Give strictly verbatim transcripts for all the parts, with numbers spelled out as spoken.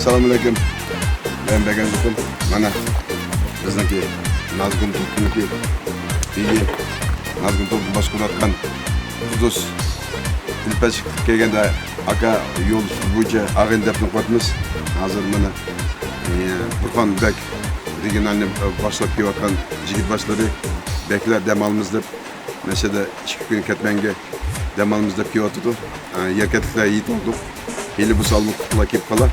ئەسسالامۇئەلەيكۇم. مەن بەگەنجىكىم. مانا بىزنىڭكى نازگۇم تولقۇننىڭكى بېگى، نازگۇم تولقۇن باشقۇرۇۋاتقان قۇدۇس ئىلپەچ كەلگەندە ئاكا يول بويىچە ئاغىنە دەپنە قىلىۋاتىمىز. ھازىر مانا، ئى، بۇرخان بەگ رېگىيونالنى باشلاپ كېلىۋاتقان جىگىت باشلىرى، بەگلەر دەم ئالىمىز دەپ، مەشەدە ئىككى كۈن كەتمەنگە دەم ئالىمىز دەپ كېلىۋاتىدۇ. ئە، يەركەنتلىكلەر يېتىۋالدۇق. ھېلى بولسا ئالمۇ قۇتلار كېلىپ قالا.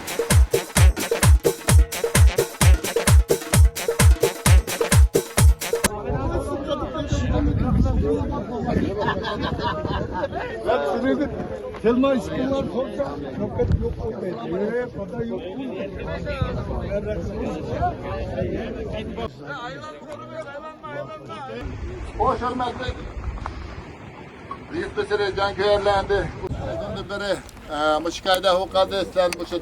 كەلمەيسىڭلار، سورىسا، نۆۋەت يوق بولمايدۇ. خوش ھۆرمەتلىك يىگىت بېسىرى جانكۆيەرلەر ئەمدى. بىرى، ئە، مۇشۇ كايدا ھوقالدى سىلەر مۇشۇ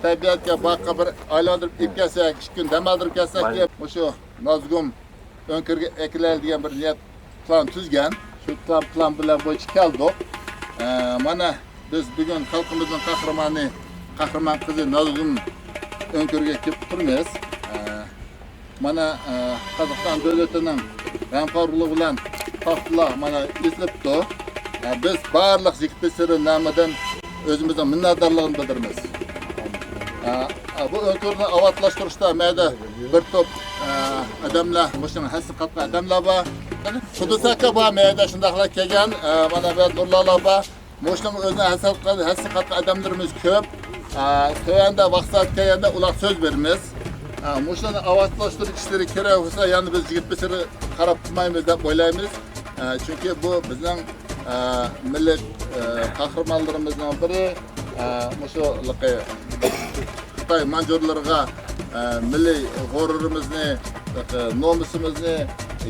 تەبىئەتكە، باغقا بىر ئايلاندۇرۇپ ئېلىپ كەلسەك، ئىككى كۈن دەم ئالدۇرۇپ كەلسەك دەپ مۇشۇ نازگۇم ئۆڭكۈرگە ئەكېلەيلى دېگەن بىر نىيەت پىلان تۈزگەن. شۇ پىلان، پىلان بىلەن بويىچە كەلدۇق. ئە، مانا بىز بۈگۈن خەلقىمىزنىڭ قەھرىمانى، قەھرىمان قىزى نازگۈل ئۆڭكۈرگە كېلىپ تۇرىمىز. ئە، مانا، ئە، قازاقىستان دۆلىتىنىڭ غەمخورلۇقى بىلەن تاختىلار مانا ئېزىلىپتۇ. ئە، بىز بارلىق يىگىت بېسىرى نامىدىن ئۆزىمىزنىڭ مىننەتدارلىقىنى بىلدۈرىمىز. ئە، ئە، بۇ ئۆڭكۈرنى ئاۋاتلاشتۇرۇشتا مەيدە بىر توپ، ئە، ئادەملەر، مۇشۇنىڭ ھەسسە قاتقان ئادەملەر بار. قۇدۇس ئاكا بار، مەيدە شۇنداقلا كەلگەن، ئە، مانا بۇ نۇرلالار بار. مۇشۇنىڭ ئۆزىنى ھەسسە قاتقان، ھەسسە قاتقان ئادەملىرىمىز كۆپ. ئە، تۆۋەندە ۋاقىت سائەت كەلگەندە ئۇلارغا سۆز بېرىمىز. ئە، مۇشۇنى ئاۋاتلاشتۇرۇش ئىشلىرى كېرەك بولسا، يەنە بىز يىگىت بېسىرى قاراپ تۇرمايمىز دەپ ئويلايمىز. ئە، چۈنكى بۇ بىزنىڭ، ئە، مىللىي، ئە، قەھرىمانلىرىمىزنىڭ بىرى، ئە، مۇشۇ خىتاي مانجۇرلىرىغا، ئە، مىللىي غۇرۇرىمىزنى، ئە، نومۇسىمىزنى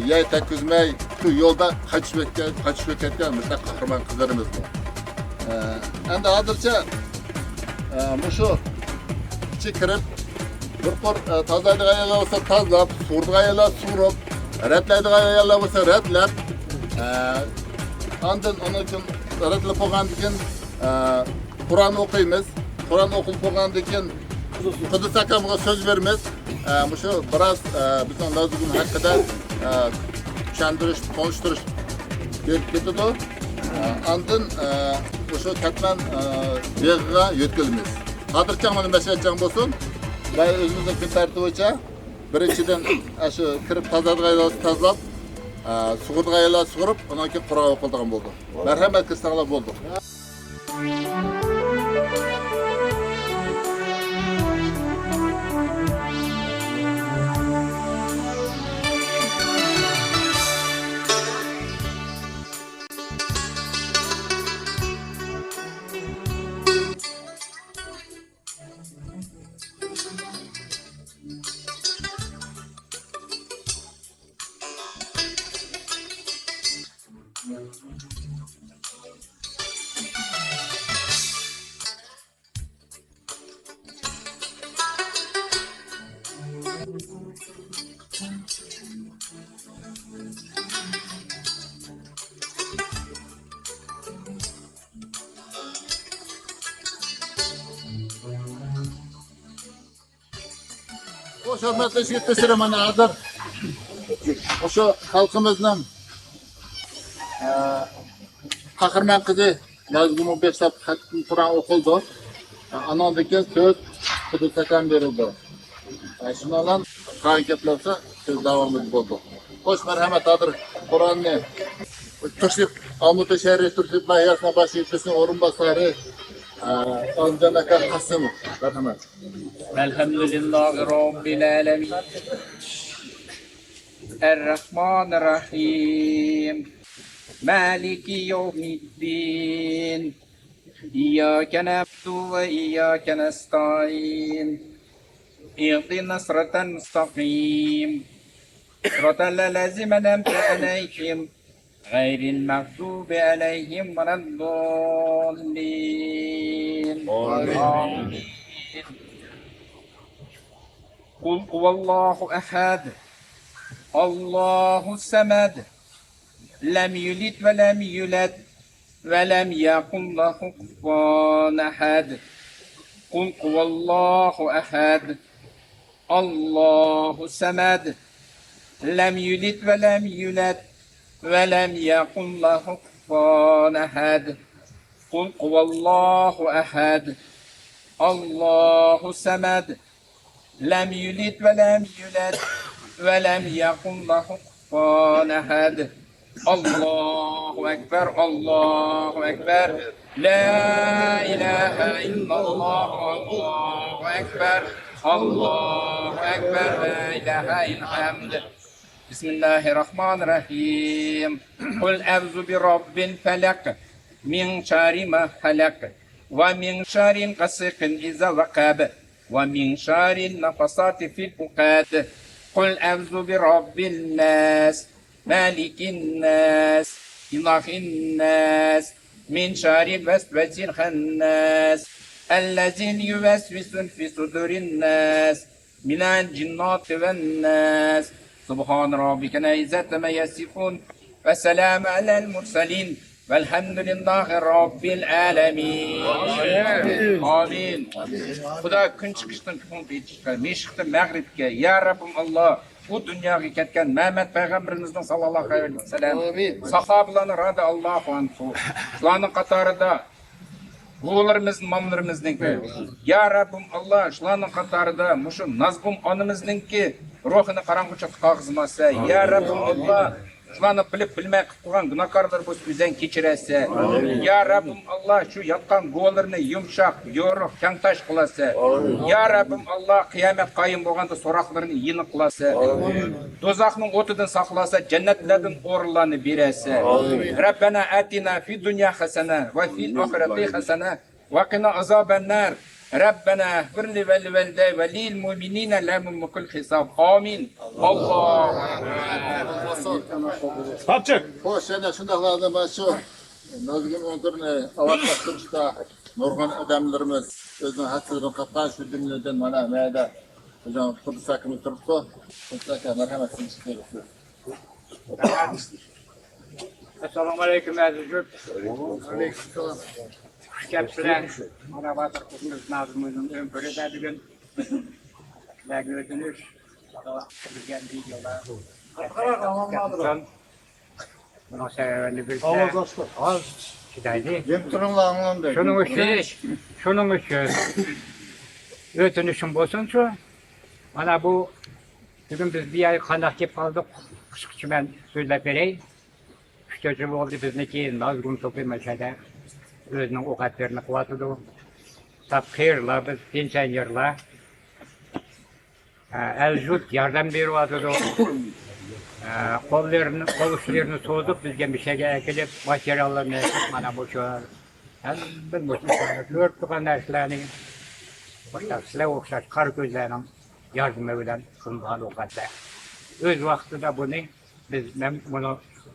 يەر تەگكۈزمەي، شۇ يولدا قاچىشىپ ئۆتكەن، قاچىشىپ كەتكەن مۇشۇنداق قەھرىمان قىزلىرىمىز بۇ. ئە، ئەمدى ھازىرچە، ئە، مۇشۇ ئىچىگە كىرىپ، بىر قۇر، ئە، تازىلايدىغان يەرلەر بولسا تازىلاپ، سۇغۇرىدىغان يەرلەر سۇغۇرۇپ، رەتلەيدىغان يەرلەر بولسا رەتلەپ، ئە، ئاندىن ئۇنىڭ ئۈچۈن رەتلەپ بولغاندىن كېيىن، ئە، قۇرئان ئوقۇيمىز. قۇرئان ئوقۇلۇپ بولغاندىن كېيىن، قۇدۇس ئاكامغا سۆز بېرىمىز. ئە، مۇشۇ بىراز، ئە، بىزنىڭ نازىگۈل ھەققىدە، ئە، چۈشەندۈرۈش، تونۇشتۇرۇش بېرىپ كېتىدۇ. ئە، ئاندىن، ئە، مۇشۇ كەتمەن، ئە، بېغىغا يۆتكىلىمىز. ھازىرچە مانا مەشەدچان بولسۇن. مەن ئۆزىمىزنىڭ كۈن تەرتىپى بويىچە بىرىنچىدىن، ئە، شۇ كىرىپ تازىلايدىغان يەرلەرنى تازىلاپ، ئە، سۇغۇرىدىغان يەرلەرنى سۇغۇرۇپ، ئۇنىڭ كېيىن قۇرئان ئوقۇلىدىغان بولدى. مەرھەمەت، كىرسەڭلار بولدى. خوش، ھۆرمەتلىك يىگىت بېسىرى، مانا ھازىر مۇشۇ خەلقىمىزنىڭ، ئە، قەھرىمان قىزى نازىگۈلمۇ باشلاپ خەتمە قۇرئان ئوقۇلدى. ئانىڭدىن كېيىن سۆز قۇدۇس ئاكام بېرىلدى. ئە، شۇنىڭ بىلەن قالغان گەپلەر بولسا سۆز داۋامىدا بولدى. خوش، مەرھەمەت، ھازىر قۇرئاننى تۇرسىيىپ، ئالمۇتا شەھىرى تۇرسىيىپ ناھىيەسىنىڭ باش يىگىتىنىڭ ئورۇنباسارى، ئە، ئالىمجان ئاكا قاسىموف. مەرھەمەت. الحمد لله رب العالمين. الرحمن الرحيم. مالك يوم الدين. إياك نعبد وإياك نستعين. اهدنا الصراط المستقيم. صراط الذين أنعمت عليهم. غير المغضوب عليهم ولا الضالين. آمين. آمين. قل هو الله أحد. الله الصمد. لم يلد ولم يولد. ولم يكن له كفوا أحد. قل هو الله أحد، الله الصمد، لم يلد ولم يولد، ولم يكن له كفوا أحد. قل هو الله أحد، الله الصمد، لم يلد ولم يولد، ولم يكن له كفوا أحد. الله أكبر، الله أكبر. لا إله إلا الله، الله أكبر. الله أكبر، ولله الحمد. بسم الله الرحمن الرحيم. قل أعوذ برب الفلق، من شر ما خلق، ومن شر غاسق إذا وقب، ومن شر النفاثات في العقد. قل أعوذ برب الناس، ملك الناس، إله الناس، من شر الوسواس الخناس، الذي يوسوس في صدور الناس، من الجنة والناس. سبحان ربك رب العزة عما يصفون، وسلام على المرسلين، والحمد لله رب العالمين. ئامىن. خۇدا كۈن چىقىشتىن كۈن پېتىشقا، مەشرىقتىن مەغرىبكە، يا رەببىم ئاللا، بۇ دۇنياغا كەتكەن مەمەت پەيغەمبىرىمىزنىڭ ساللاللاھۇ ئەلەيھى ۋەسەللەم، ئامىن، ساھابىلارنى رازىئاللاھۇ ئەنھۇ، شۇلارنىڭ قاتارىدا بوۋىلىرىمىز، مامىلىرىمىزنىڭكى، يا رەببىم ئاللا، شۇلارنىڭ قاتارىدا مۇشۇ نازگۈل ئانىمىزنىڭكى روھىنى قاراڭغۇچىلىققا قالغۇزماسە، يا رەببىم ئاللا، شۇلارنى بىلىپ بىلمەي قىلىپ قىلغان گۇناھكارلار بولسا ئۆزەڭ كەچۈرەسە. يا رەببىم ئاللا، شۇ ياتقان گۇۋاھلىرىنى يۇمشاق، يورۇق، كەڭتاش قىلاسە. يا رەببىم ئاللا، قىيامەت قايىم بولغاندا سوراقلىرىنى يېنىق قىلاسە. دوزاخنىڭ ئوتىدىن ساقلاسە، جەننەتلەردىن ئورۇنلارنى بېرەسە. رەببەنا ئاتىنا فىد دۇنيا ھەسەنە ۋە فىل ئاخىرەتى ھەسەنە ۋە قىنا ئازابەننار. رەببەنا ئىغفىر لىۋەلىۋالىدەي ۋە لىلمۇئمىنىنە يەۋمە يەقۇمۇل ھىساب. ئامىن. ئاللاھۇ ئەكبەر. ئاچچىق. خوش، يەنە شۇنداقلا مانا شۇ نازگۈل ئۆڭكۈرنى ئاۋاتلاشتۇرۇشتا نۇرغۇن ئادەملىرىمىز ئۆزىنىڭ ھەسسىلىرىنى قاتقان شۇ جۈملىدىن مانا مەيدە ئۆزىنىڭ قۇددۇس ئاكىمىز تۇرۇپتۇ. قۇددۇس ئاكا، مەرھەمەت، سىزنى چىقىرىۋېتىڭ. ئەسسالامۇ ئەلەيكۇم، ئەزىز جۇت. خۇش كەپسىلەر. مانا باتۇر قۇتلۇق نازىمىزنىڭ ئۆڭكۈرىدە بۈگۈن سىلەرگە ئۆتۈنۈش. بىزگە بىر يىلدا بۇنىڭ سەۋەبىنى بىلسە، ئاۋاز ئاچتۇق. ئاز چىدايلى. دەپ تۇرۇڭلار، ئاڭلاندى. شۇنىڭ ئۈچۈن، شۇنىڭ ئۈچۈن ئۆتۈنۈشۈم بولسۇنچۇ، مانا بۇ بۈگۈن بىز بۇ يەرگە قانداق كېلىپ قالدۇق؟ قىسقىچە مەن سۆزلەپ بېرەي. ئۈچ تۆت يىل بولدى بىزنىڭكى نازگۈل توپى مەشەدە ئۆزىنىڭ ئوقەتلىرىنى قىلىۋاتىدۇ. ساپ قېرىلار بىز، پېنسىيونېرلار. ئەل-يۇرت ياردەم بېرىۋاتىدۇ. قوللىرىنى، قول ئۇچلىرىنى سوزۇپ، بىزگە مۇشۇ يەرگە ئەكېلىپ، ماتېرىياللارنى ئەكېلىپ، مانا مۇشۇ ھەممە مۇشۇ كۆرۈپ تۇرغان نەرسىلەرنى مۇشۇ سىلەر ئوخشاش قارا كۆزلەرنىڭ ياردىمى بىلەن قىلىنغان ئوقەتلەر. ئۆز ۋاقتىدا بۇنى بىز، مەن بۇنى،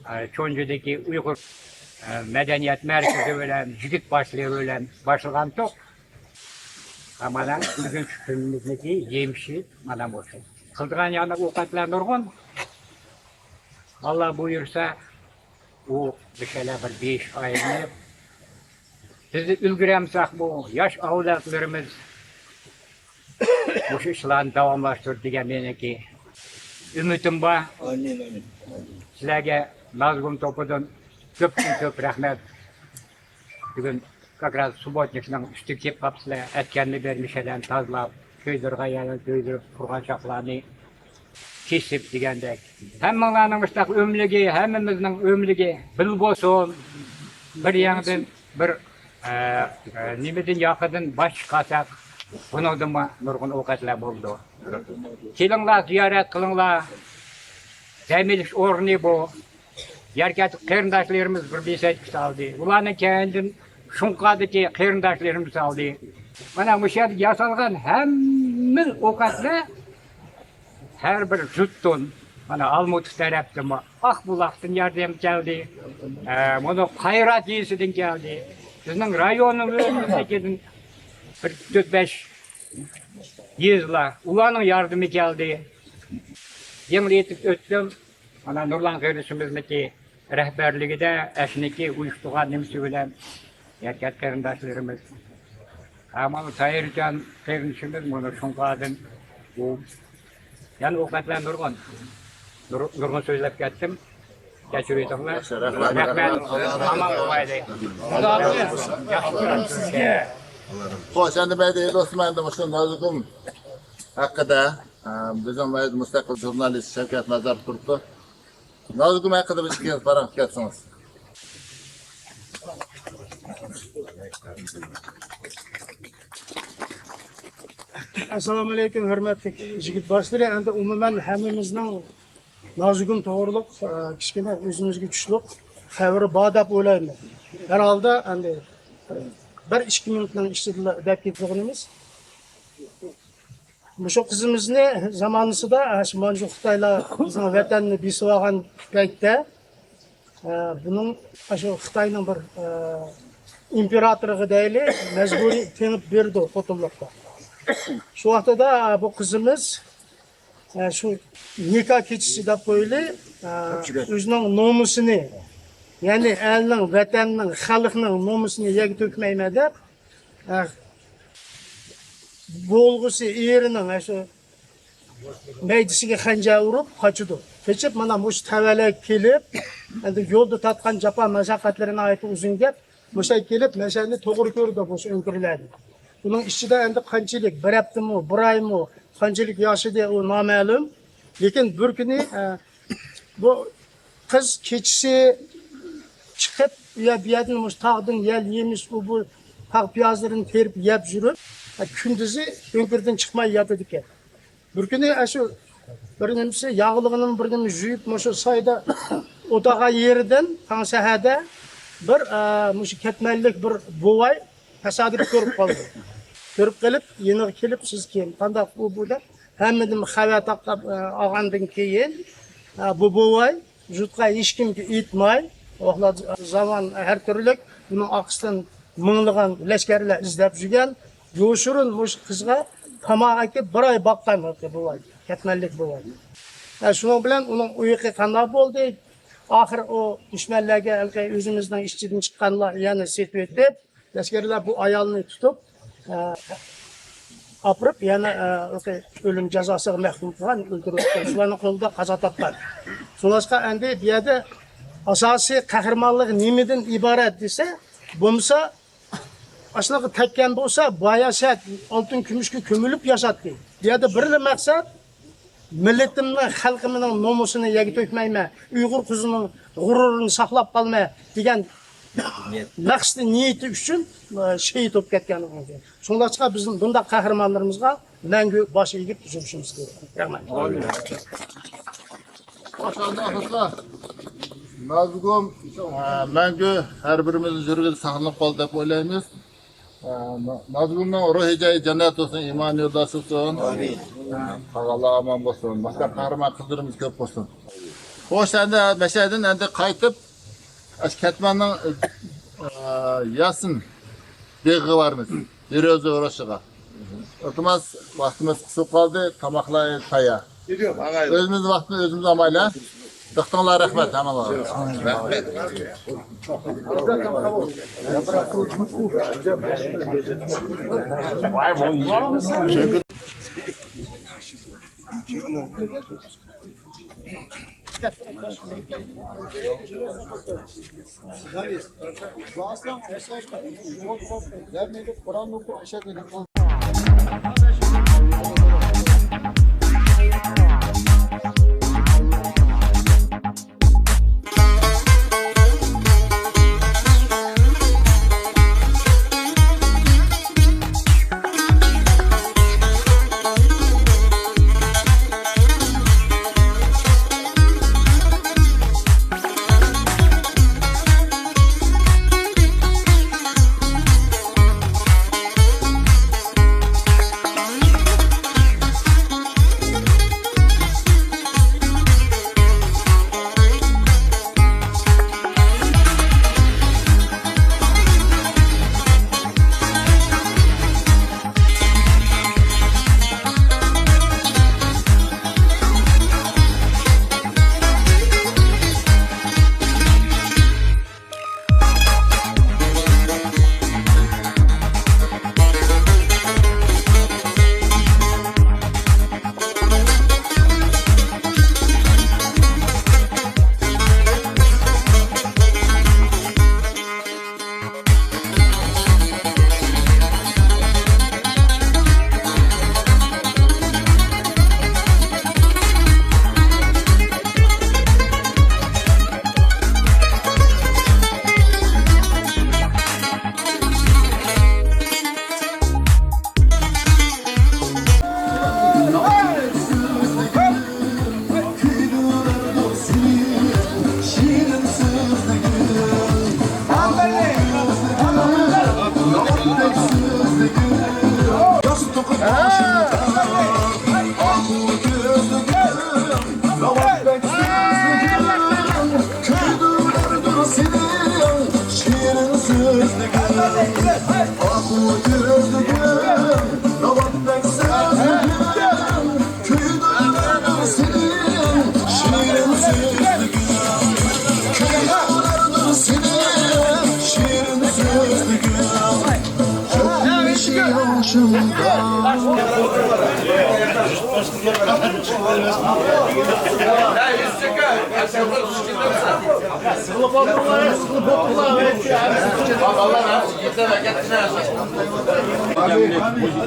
ئە، چونجىدىكى ئۇيغۇر، ئە، مەدەنىيەت مەركىزى بىلەن، يىگىت باشلىرى بىلەن باشلىغانتۇق. ھە، مانا بۈگۈنكى كۈنىمىزنىڭكى يېمىشى مانا مۇشۇ. قىلىدىغان يەنە ئوقەتلەر نۇرغۇن. ئاللا بۇيرۇسا، ئۇ مۇشۇلار بىر بېشى ئايلىنىپ، بىز ئۈلگۈرەمسەك، بۇ ياش ئەۋلادلىرىمىز مۇشۇ ئىشلارنى داۋاملاشتۇرىدۇ دېگەن مېنىڭكى ئۈمىدىم بار. ئامىن، ئامىن. سىلەرگە نازگۈل توپىدىن كۆپتىن كۆپ رەھمەت. بۈگۈن كاكراس سۇبوتنىكنىڭ ئۈستىگە كېلىپ قاپسىلەر. ئەتكەندە بېرىپ مۇشۇلارنى تازىلاپ، كۆيدۈرگەن يەرلەرنى كۆيدۈرۈپ، قۇرغان چاقلارنى كېسىپ دېگەندەك. ھەممىڭلارنىڭ مۇشۇنداق ئۆملۈكى، ھەممىمىزنىڭ ئۆملۈكى بىر بولسۇن. بىر يەڭدىن، بىر، ئە، ئە، نېمىدىن، ياقىدىن باش چىقارساق، بۇنىڭدىنمۇ نۇرغۇن ئوقەتلەر بولىدۇ. كېلىڭلار، زىيارەت قىلىڭلار. دەم ئېلىش ئورنى بۇ. يەركەنتلىك قېرىنداشلىرىمىز بىر بېسەتكە سالدى. ئۇلارنىڭ كەينىدىن شۇڭقادىكى قېرىنداشلىرىمىز سالدى. مانا مۇشۇ يەردە ياسالغان ھەممە ئوقەتلەر ھەر بىر جۇتتىن، مانا ئالمۇتا تەرەپتىنمۇ، ئاقبۇلاقتىن ياردەم كەلدى. ئە، مانا قايرات يېزىسىدىن كەلدى. بىزنىڭ رايونىمىزدىكىدىن بىر تۆت بەش يېزىلار، ئۇلارنىڭ ياردىمى كەلدى. يېڭى ئېيتىپ ئۆتتۈم. مانا نۇرلان قېرىندىشىمىزنىڭكى رەھبەرلىكىدە، ئەشنىكى ئۇيۇشتۇرغان نېمىسى بىلەن يەركەنت قېرىنداشلىرىمىز ئەمما تاھىرجان قېرىندىشىمىز مۇنۇ شۇڭقادىن بۇ يەنە ئۇ قەتلەر نۇرغۇن، نۇر-، نۇرغۇن سۆزلەپ كەتتىم. كەچۈرۈۋېتىڭلار. ياخشى، رەھمەت. رەھمەت. ئامان بولايلى. خوش، ئەمدى مەيدە ئېلى ئوسمان ئەمدى مۇشۇ نازۇگۇم ھەققىدە، ئە، بىزنىڭ مەيدە مۇستەقىل ژۇرنالىست شەۋكەت نازاروف تۇرۇپتۇ. نازۇگۇم ھەققىدە بىر ئىككى گەپ پاراڭ كەتسىڭىز. ئەسسالامۇئەلەيكۇم، ھۆرمەتلىك يىگىت باشلىرى. ئەمدى ئومۇمەن ھەممىمىزنىڭ نازۇگۇم توغرۇلۇق، ئە، كىچىككىنە ئۆزىمىزگە چۈشلۈك خەۋىرى بار دەپ ئويلايمەن. ھەر ھالدا ئەمدى بىر ئىككى مىنۇتنىڭ ئىچىدىلا دەپ كېتىدىغىنىمىز. مۇشۇ قىزىمىزنى زامانىسىدا، ئە، شۇ مانجۇ خىتايلار بىزنىڭ ۋەتەننى بېسىۋالغان پەيتتە، ئە، بۇنىڭ، ئە، شۇ خىتاينىڭ بىر، ئە، ئىمپېراتورىغا دەيلى، مەجبۇرىي تېڭىپ بېرىدۇ خوتۇنلۇققا. شۇ ۋاقتىدا، ئە، بۇ قىزىمىز، ئە، شۇ نىكاھ كېچىسى دەپ قويىلى، ئە، ئۆزىنىڭ نومۇسىنى، يەنى ئەلنىڭ، ۋەتەننىڭ، خەلقنىڭ نومۇسىنى يەرگە تۆكمەيمەن دەپ، ئە، بولغۇسى ئېرىنىڭ، ئە، شۇ مەيدىسىگە خەنجەر ئۇرۇپ قاچىدۇ. قېچىپ، مانا مۇشۇ تەۋەلىككە كېلىپ، ئەمدى يولدا تارتقان جاپا مەشەققەتلىرى ناھايىتى ئۇزۇن گەپ. مۇشۇ يەرگە كېلىپ، مەشەدە توغرا كۆرىدۇ مۇشۇ ئۆڭكۈرلەرنى. بۇنىڭ ئىچىدە ئەمدى قانچىلىك، بىر ھەپتىمۇ، بىر ئايمۇ، قانچىلىك ياشىدى، ئۇ نامەلۇم. لېكىن بىر كۈنى، ئە، بۇ قىز كېچىسى چىقىپ، ئۇ يەر بۇ يەردىن مۇشۇ تاغدىن يەل يېمىش، ئۇ بۇ تاغ پىيازلىرىنى تېرىپ يەپ يۈرۈپ، ئە، كۈندۈزى ئۆڭكۈردىن چىقماي ياتىدىكەن. بىر كۈنى ئاشۇ بىر نېمىسى، ياغلىقىنىمۇ بىر نېمە يۇيۇپ، مۇشۇ سايدا ئولتۇرغان يېرىدىن تاڭ سەھەردە بىر، ئە، مۇشۇ كەتمەنلىك بىر بوۋاي تاسادىپ كۆرۈپ قالدى. كۆرۈپ قېلىپ، يېنىغا كېلىپ، «سىز كىم؟ قانداق بۇ، بۇ؟» دەپ، ھەممىدىن خەۋەر تاپقان، ئە، ئالغاندىن كېيىن، ئە، بۇ بوۋاي يۇرتقا ھېچكىمگە ئېيتماي، ۋاقىتلار زامان ھەر تۈرلۈك، بۇنىڭ ئارقىسىدىن مىڭلىغان لەشكەرلەر ئىزدەپ يۈرگەن، يوشۇرۇن مۇشۇ قىزغا تاماق ئەكىپ بىر ئاي باققان بوۋاي، كەتمەنلىك بوۋاي. ھە، شۇنىڭ بىلەن ئۇنىڭ ئۇيقى قانداق بولدى؟ ئاخىر ئۇ دۈشمەنلەرگە ھېلىقى ئۆزىمىزنىڭ ئىچىدىن چىققانلار يەنە سېتىۋېتىپ، لەشكەرلەر بۇ ئايالنى تۇتۇپ، ئە، ئاپىرىپ، يەنە، ئە، ئۆلۈم جازاسىغا مەھكۇم قىلغان، ئۆلتۈرۈپ، شۇلارنىڭ قولىدا قازا تاپقان. شۇڭلاشقا ئەمدى بۇ يەردە ئاساسىي قەھرىمانلىق نېمىدىن ئىبارەت دېسە، بولمىسا، ئاشۇنىڭغا تەگكەن بولسا، باياشات ئالتۇن كۈمۈشكە كۆمۈلۈپ ياشاتتى. بۇ يەردە بىرلا مەقسەت، مىللىتىمنىڭ، خەلقىمنىڭ نومۇسىنى يەرگە تۆكمەيمەن، ئۇيغۇر قىزىنىڭ غۇرۇرىنى ساقلاپ قالىمەن دېگەن مەقسىتى، نىيىتى ئۈچۈن، ئە، شېھىت بولۇپ كەتكەن. شۇڭلاشقا بىزنىڭ بۇنداق قەھرىمانلىرىمىزغا مەڭگۈ باش ئېگىپ يۈرۈشىمىز كېرەك. رەھمەت. ماشائاللاھ، دوستلار. نازۇگۇم، ئە، مەڭگۈ ھەر بىرىمىزنىڭ يۈرىكىدە ساقلىنىپ قالدى دەپ ئويلايمىز. ئە، نا-، نازۇگۇمنىڭ روھى جايى جەننەت بولسۇن، ئىمانى يولداش بولسۇن. ئامىن. ئە، قالغانلار ئامان بولسۇن. باشقا قەھرىمان قىزلىرىمىز كۆپ بولسۇن. خوش، ئەمدى مەشەدىن ئەمدى قايتىپ، ئاشۇ كەتمەننىڭ، ئە، ياسىن بېغىغا بارىمىز. بىر ئۆزى ئۇرۇشىغا. ئىلتىماس، ۋاقتىمىز قىسىپ قالدى، تاماقلار تەييار. ئۆزىمىز ۋاقتىنى ئۆزىمىز ئالمايلى. دىققىتىڭلار رەھمەت ھەممىڭلارغا.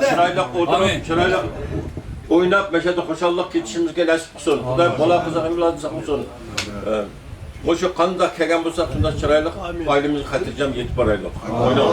چىرايلىق ئولتۇرۇپ، چىرايلىق ئويناپ، مەشەدە خۇشاللىق كېتىشىمىزگە نەسىپ قىلسۇن. خۇداي بالا قىزىق ئەۋلادنى ساقلىسۇن. ئە، مۇشۇ قانداق كەلگەن بولساق، شۇنداق چىرايلىق ئائىلىمىزگە خاتىرجەم يېتىپ بارايلۇق. ئويناڭ.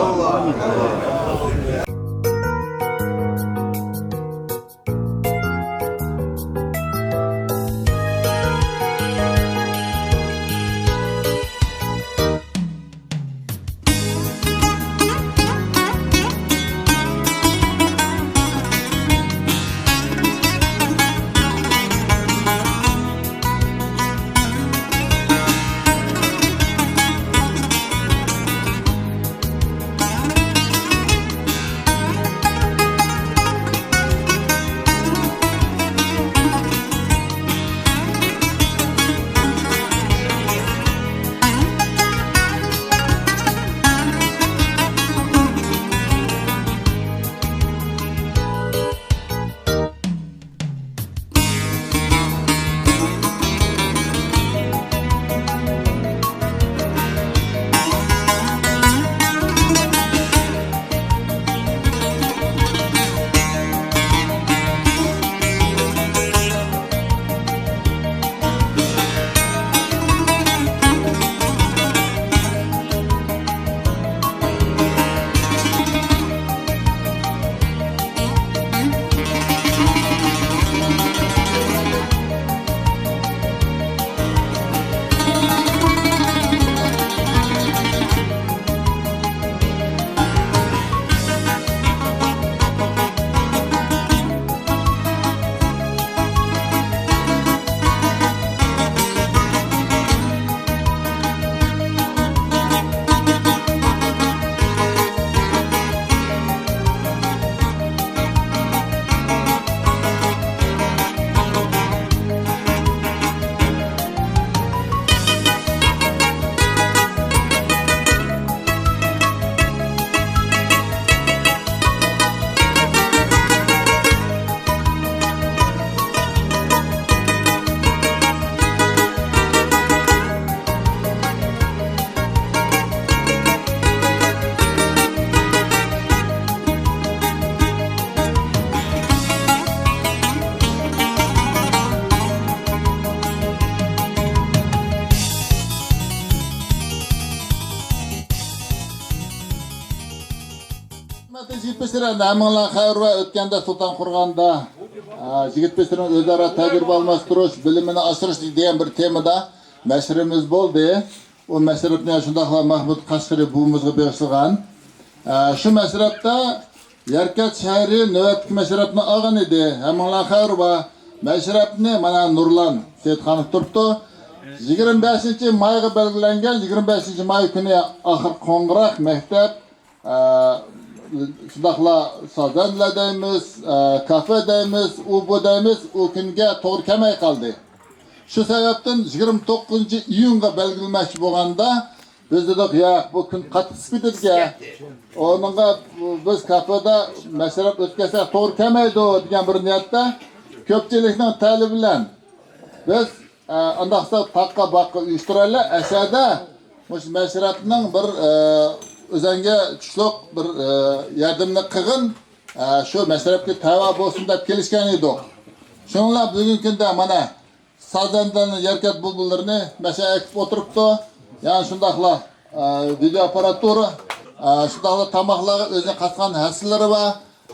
ھۆرمەتلىك يىگىت بېشىلار، ھەممىڭلارغا خەۋىرى بار، ئۆتكەندە سۇلتان قۇرغاندا، ئا، يىگىت بېشىلارنىڭ ئۆزئارا تەجرىبە ئالماشتۇرۇش، بىلىمىنى ئاشۇرۇش دېگەن بىر تېمىدا مەشرىپىمىز بولدى. ئۇ مەشرەپنى شۇنداقلا مەھمۇد قەشقىرى بوۋىمىزغا بېغىشلىغان. ئە، شۇ مەشرەپتە يەركەنت شەھىرى نۆۋەتتىكى مەشرەپنى ئالغان ئىدى. ھەممىڭلار خەۋىرى بار. مەشرەپنى مانا نۇرلان سېيىتخانوف تۇرۇپتۇ. يىگىرمە بەشىنچى مايغا بەلگىلەنگەن، يىگىرمە بەشىنچى ماي كۈنى ئاخىرقى قوڭغۇراق مەكتەپ، ئە، شۇنداقلا سازەندىلەر دەيمىز، ئە، كافې دەيمىز، ئۇ بۇ دەيمىز، ئۇ كۈنگە توغرا كەلمەي قالدى. شۇ سەۋەبتىن يىگىرمە توققۇزىنچى ئىيۇنغا بەلگىلىمەكچى بولغاندا، بىز دېدۇق، ياق، بۇ كۈن قاتتىق سىپىدىكەن. ئۇنىڭغا بىز كافېدا مەشرەپ ئۆتكۈزسەك توغرا كەلمەيدۇ دېگەن بىر نىيەتتە، كۆپچىلىكنىڭ تەلىپى بىلەن بىز، ئە، ئانداقسا تاغقا باغقا ئۇيۇشتۇرايلى، ئەشەدە مۇشۇ مەشرەپنىڭ بىر، ئە، ئۆزەڭگە چۈشلۈك بىر، ئە، ياردىمىنى قىلغىن، ئە، شۇ مەشرەپكە تەۋە بولسۇن دەپ كېلىشكەن ئىدۇق. شۇنىڭ بىلەن بۈگۈنكى كۈندە مانا سازەندىلەرنى، يەركەنت بۇلبۇللىرىنى مەشە ئەكىپ ئولتۇرۇپتۇ. يەنە شۇنداقلا، ئە، ۋىدېو ئاپپاراتۇرا، ئە، شۇنداقلا تاماقلارغا ئۆزىنىڭ قاتقان ھەسسىلىرى بار.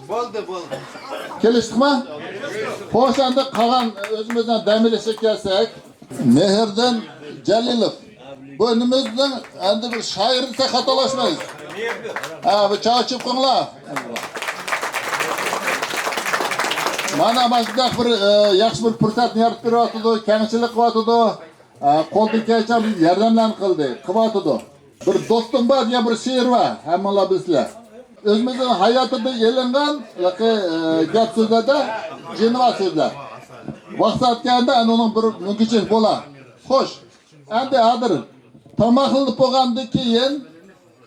بولدى، بولدى. كېلىشتۇقما؟ خوش، ئەمدى قالغان ئۆزىمىزنىڭ دەم ئېلىشىغا كەلسەك. مېھرىدىن جەلىلوف. بۇ نېمىزنىڭ ئەندى بىر شائىرى دېسەك خاتالاشمايمىز. ھە، بۇ چاقچىپ قويۇڭلار. مانا مۇشۇنداق بىر، ئە، ياخشى بىر پۇرسەتنى يارىتىپ بېرىۋاتىدۇ، كەڭچىلىك قىلىۋاتىدۇ. ئە، قولدىن كەلگەنچە بىز ياردەملەرنى قىلدى، قىلىۋاتىدۇ. بىر دوستۇم بار دېگەن بىر شېئىر بار، ھەممىڭلار بىلىسىلەر. ئۆزىمىزنىڭ ھاياتىدىن ئېلىنغان، ھېلىقى، ئە، گەپ سۆزلەردە جېنىۋا سۆزلەر. ۋاقتى كەلگەندە ئەنە ئۇنىڭ بىر مۇنكىچىلىك بولا. خوش. ئەمدى ھازىر تاماقلىنىپ بولغاندىن كېيىن،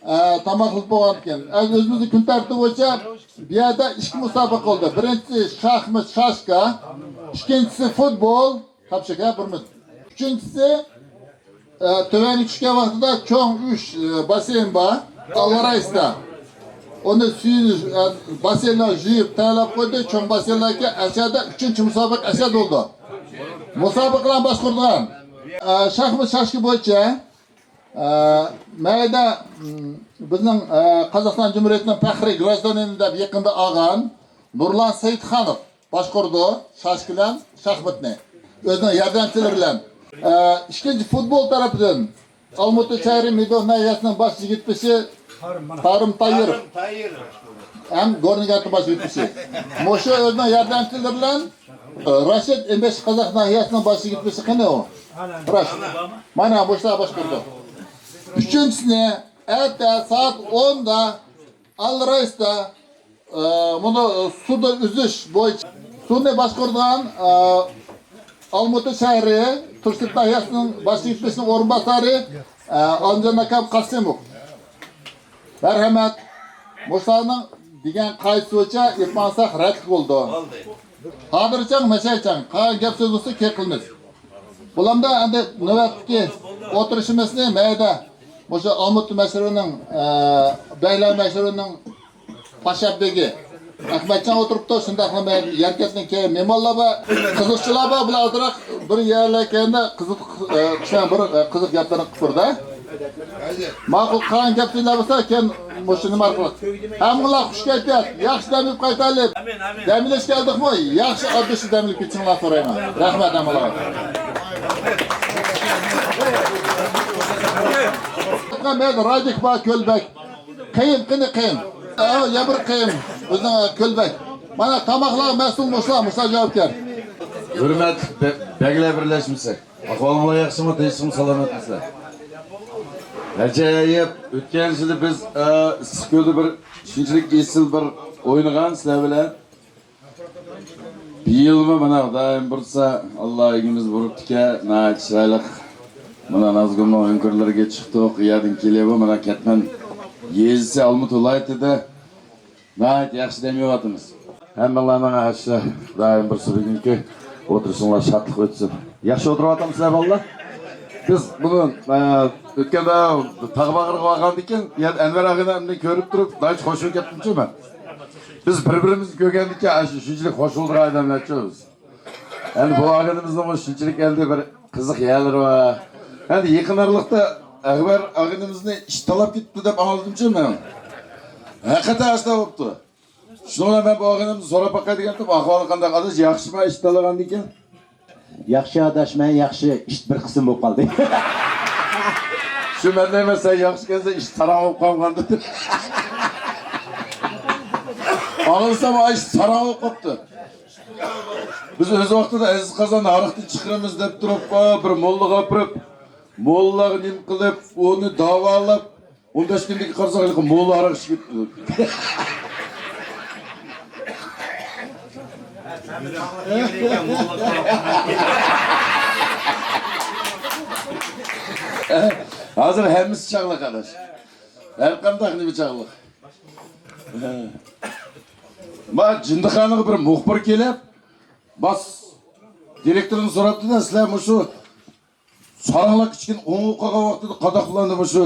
ئە، تاماقلىنىپ بولغاندىن كېيىن، ئە، ئۆزىمىزنىڭ كۈن تەرتىپى بويىچە بۇ يەردە ئىككى مۇسابىقە بولدى. بىرىنچىسى شاھمات، شاشكا، ئىككىنچىسى فۇتبول، تاپشۇرۇق، ھە، بىر مىنۇت. ئۈچىنچىسى، ئە، تۆۋەنگە چۈشكەن ۋاقتىدا چوڭ ئۈچ، ئە، باسسېين بار، ئاللا رايسىدا. ئۇنى سۈيىنى، ئە، باسسېينلار يۇيۇپ تەييارلاپ قويدى. چوڭ باسسېينلاركى ئەشەدە ئۈچىنچى مۇسابىقە ئەشەدە بولدى. مۇسابىقىلەرنى باشقۇرىدىغان، ئە، شاھمات، شاشكا بويىچە، ئە، مەيدە، م، بىزنىڭ، ئە، قازاقىستان جۇمھۇرىيىتىنىڭ پەخرىي گراژدانىنى دەپ يېقىندا ئالغان نۇرلان سەيىتخانوف باشقۇرىدۇ، شاشكا بىلەن شاھماتنى. ئۆزىنىڭ ياردەمچىلىرى بىلەن. ئە، ئىككىنچى فۇتبول تەرىپىدىن ئالمۇتا شەھىرى مىدوف ناھىيەسىنىڭ باش يىگىت بېشى تارىم تايىر. ھەم گورنىگاتنىڭ باش يىگىت بېشى. مۇشۇ ئۆزىنىڭ ياردەمچىلىرى بىلەن، ئە، راشىد ئېمىش قازاق ناھىيەسىنىڭ باش يىگىت بېشى قېنى ئۇ؟ راشىد. مانا مۇشۇلار باشقۇرىدۇ. ئۈچىنچىسىنى ئەتە سائەت ئوندا ئاللا رايسىدا، ئە، بۇنى سۇدا ئۈزۈش بويىچە سۇنى باشقۇرىدىغان، ئە، ئالمۇتا شەھىرى تۇرسۇت ناھىيەسىنىڭ باش يىگىت بېشىنىڭ ئورۇنباسارى، ئە، ئالىمجان ئاكام قاسىموف. مەرھەمەت. مۇشۇلارنىڭ دېگەن قائىدىسى بويىچە ئېلىپ ماڭساق رەتلىك بولىدۇ. ھازىرچاڭ، مەشەچاڭ، قالغان گەپ سۆز بولسا كېيىن قىلىمىز. بۇلاردا ئەمدى نۆۋەتتىكى ئولتۇرۇشىمىزنى مەيدە مۇشۇ ئالمۇتا مەشرىنىڭ، ئە، بەگلەر مەشرىنىڭ پاشا بېگى ئەخمەتجان ئولتۇرۇپتۇ، شۇنداقلا مەن يەركەنتنىڭ كەينى مېھمانلار بار، قىزىقچىلار بار، بۇلار ئازراق بىر يەرلەر كەينىدە قىزىق، ئە، كىشىلەر بىر، ئە، قىزىق گەپلەرنى قىلىپ تۇرىدۇ. ماقۇل، قالغان گەپلەر بولسا كېيىن مۇشۇ نېمە ئارقىلىق. ھەممىڭلار خۇش كەيپىيات، ياخشى دەم ئېلىپ قايتايلى. دەم ئېلىش كەلدۇقمۇ؟ ياخشى ئاددىشى دەم ئېلىپ كېتىشىڭلارنى سورايمەن. رەھمەت ھەممىڭلارغا. مەن رادىك بار، كۆلبەك. قېيىم، قېنى قېيىم؟ ئە، يا بىر قېيىم. بىزنىڭ، ئە، كۆلبەك. مانا تاماقلارغا مەسئۇل مۇشۇلار، مۇشۇلار جاۋابكار. ھۆرمەتلىك بە-، بەگلەر بىرلەشمىسى. ئەھۋالىڭلار ياخشىمۇ؟ تىنچلىقمۇ، سالامەتمىسىلەر؟ ئەجەيىپ! ئۆتكەن يىلى بىز، ئە، ئىسسىقكۆلدە بىر شۇنچىلىك ئېسىل بىر ئوينىغان سىلەر بىلەن. بۇ يىلمۇ مانا خۇدايىم بۇيرۇسا، ئاللا ئىگىمىز بۇيرۇپتىكەن، ناھايىتى چىرايلىق. مانا نازگۈلنىڭ ئۆڭكۈرلىرىگە چىقتۇق، ئۇ يەردىن كېلىۋۇ مانا كەتمەن يېزىسى ئالمۇتا ۋىلايىتىدە ناھايىتى ياخشى دەم ئېلىۋاتىمىز. ھەممىڭلارنىڭ ھەششا خۇدايىم بۇيرۇسا بۈگۈنكى ئولتۇرۇشۇڭلار شادلىق ئۆتسۇن. ياخشى ئولتۇرۇۋاتامسىلەر بالىلار؟ بىز بۇنى، ئە، ئۆتكەندە تاغ باغرىغا بارغاندىكىن، يەنە ئەنۋەر ئاغىنىمنى كۆرۈپ تۇرۇپ ناھايىتى خوش بولۇپ كەتتىمچۇ مەن. بىز بىر-بىرىمىزنى كۆرگەندىكىن ئاشۇ شۇنچىلىك خوش بولىدىغان ئادەملەرچۇ بىز. ئەمدى بۇ ئاغىنىمىزنىڭمۇ شۇنچىلىك ئەمدى بىر قىزىق يەرلىرى بار. ئەمدى يېقىن ئارىلىقتا ئەكبەر ئاغىنىمىزنى ئىت تالاپ كېتىپتۇ دەپ ئاڭلىدىمچۇ مەن. ھەقىقەتەن ئاشۇنداق بوپتۇ. شۇنىڭ بىلەن مەن بۇ ئاغىنىمدىن سوراپ باقاي دېگەنتىم، ئەھۋالى قانداق ئاداش، ياخشىما ئىت تالىغاندىكىن؟ ياخشى ئاداش، مەن ياخشى، ئىت بىر قىسىم بولۇپ قالدى. شۇ مەن دەيمەن، سەن ياخشىكەنسەن، ئىت ساراڭ بولۇپ قالغان دېدى. ئاڭلىسام، ئاي، ئىت ساراڭ بولۇپ قاپتۇ. بىز ئۆز ۋاقتىدا ئەزىز قازان ھاراقنى چىقىرىمىز دەپ تۇرۇپ، بىر موللىغا ئاپىرىپ، موللاغا نېمە قىلىپ، ئۇنى داۋالاپ، ئون بەش كۈندىن كېيىن قارىساق، ھېلىقى موللا ھاراق ئىچىپ كېتىپتۇ. ھازىر ھەممىسى چاغلىق، ئاداش. ھەر قانداق نېمە چاغلىق. ما جىندىخانىغا بىر مۇخبىر كېلىپ، باس دىرېكتورنى سوراپتۇ-دە، سىلەر مۇشۇ ساراڭلار كىچىكىنى ئوڭۇپ قالغان ۋاقتىدا قانداق بۇلارنى مۇشۇ،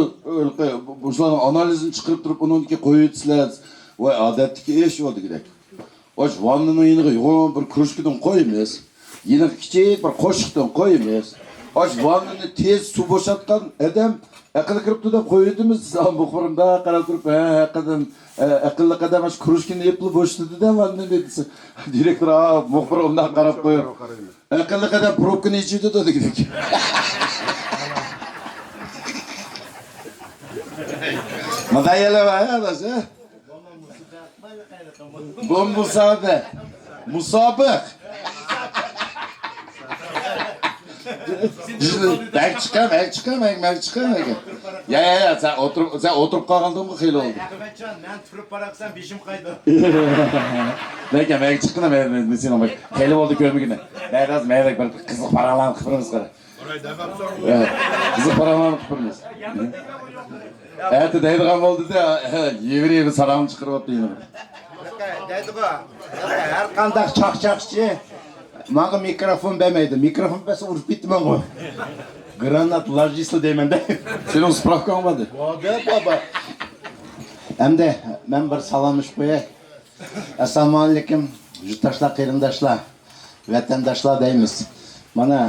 مۇشۇلارنىڭ ئانالىزىنى چىقىرىپ تۇرۇپ، ئۇنىڭدىكى قويۇۋېتىسىلەر؟ ۋاي، ئادەتتىكى ئىش ئۇ دېگۈدەك. ئاش ۋاننىنىڭ يېنىغا يوغان بىر كرۇشكىدىن قويىمىز. يېنىغا كىچىك بىر قوشۇقتىن قويىمىز. ئاش ۋاننىنى تېز سۇ بوشاتقان ئادەم ئەقىل كىرىپتۇ دەپ قويۇۋېتىمىز. مۇخبىرىم مۇنداق قاراپ تۇرۇپ، ھە، ھەقىقەتەن، ئە، ئەقىللىق ئادەم ئاشۇ كرۇشكىنى يېپىلا بوشىتىدۇ-دە ۋاننىنى دېسە، دىرېكتور، ئا، مۇخبىر ئۇنداق قاراپ قويۇپ، ئەقىللىق ئادەم پروبكىنى ئېچىۋېتىدۇ دېگۈدەك. مۇدايەلە بار يا، باشا. بۇ مۇسابىق. مۇسابىق. بەك چىقا، بەك چىقا، بەك، بەك چىقا، بەك. يا، يا، يا، سەن ئولتۇرۇپ، سەن ئولتۇرۇپ قالغىنىڭغا خېلى بولدى. ئەخمەتجان، مەن تۇرۇپ باراقسان، بېشىم قايدى. لېكىن مەن چىققىنە، مەن، مەن، مەن سېنىڭ خېلى بولدى كۆرمىگىنى. مەن ھازىر، مەن بىر قىزىق پاراڭلارنى قىلىپ بېرىمىز قارا. ھە، قىزىق پاراڭلارنى قىلىپ بېرىمىز. ئەتە دەيدىغان بولدى-دە، ھە، يېۋىرى يېۋىرى ساراڭنى چىقىرىۋەتتى يەنە. دەيدىغۇ، ھەر قانداق چاقچاقچى ماڭا مىكروفون بەرمەيدۇ. مىكروفون بەرسە ئۇرۇپ كېتىمەنغۇ. گرانات لاژىسلا دەيمەن-دە. سېنىڭ سپراۋكاڭ باردى. بار-دە، بار، بار. ئەمدى مەن بىر سالاملىشىپ قوياي. ئەسسالامۇئەلەيكۇم، يۇرتداشلار، قېرىنداشلار، ۋەتەنداشلار دەيمىز. مانا،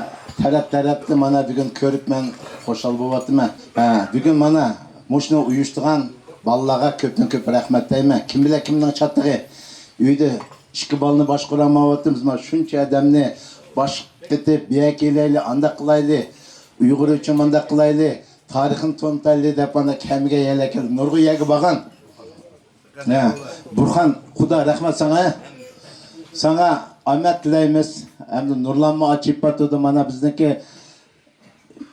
تەرەپ-تەرەپتە مانا بۈگۈن كۆرۈپ مەن خۇشال بولۇۋاتىمەن. ھە، بۈگۈن مانا مۇشۇنى ئۇيۇشتۇرغان بالىلارغا كۆپتىن كۆپ رەھمەت دەيمەن. كىم بىلە كىمنىڭ چاتىقى؟ ئۆيدە ئىككى بالىنى باشقۇرالمايۋاتىمىز. مانا شۇنچە ئادەمنى باشقا قېتىپ، بۇ يەرگە كېلەيلى، ئانداق قىلايلى، ئۇيغۇر ئۈچۈن مانداق قىلايلى، تارىخنى تونۇتايلى دەپ مانا كەلمىگەن يەرلەر كەلدى. نۇرغۇن يەرگە بارغان. ھە، بۇرخان، خۇدا رەھمەت ساڭا. ساڭا ئامەت تىلەيمىز. ئەمدى نۇرلانمۇ ئاچىپ باتىدۇ. مانا بىزنىڭكى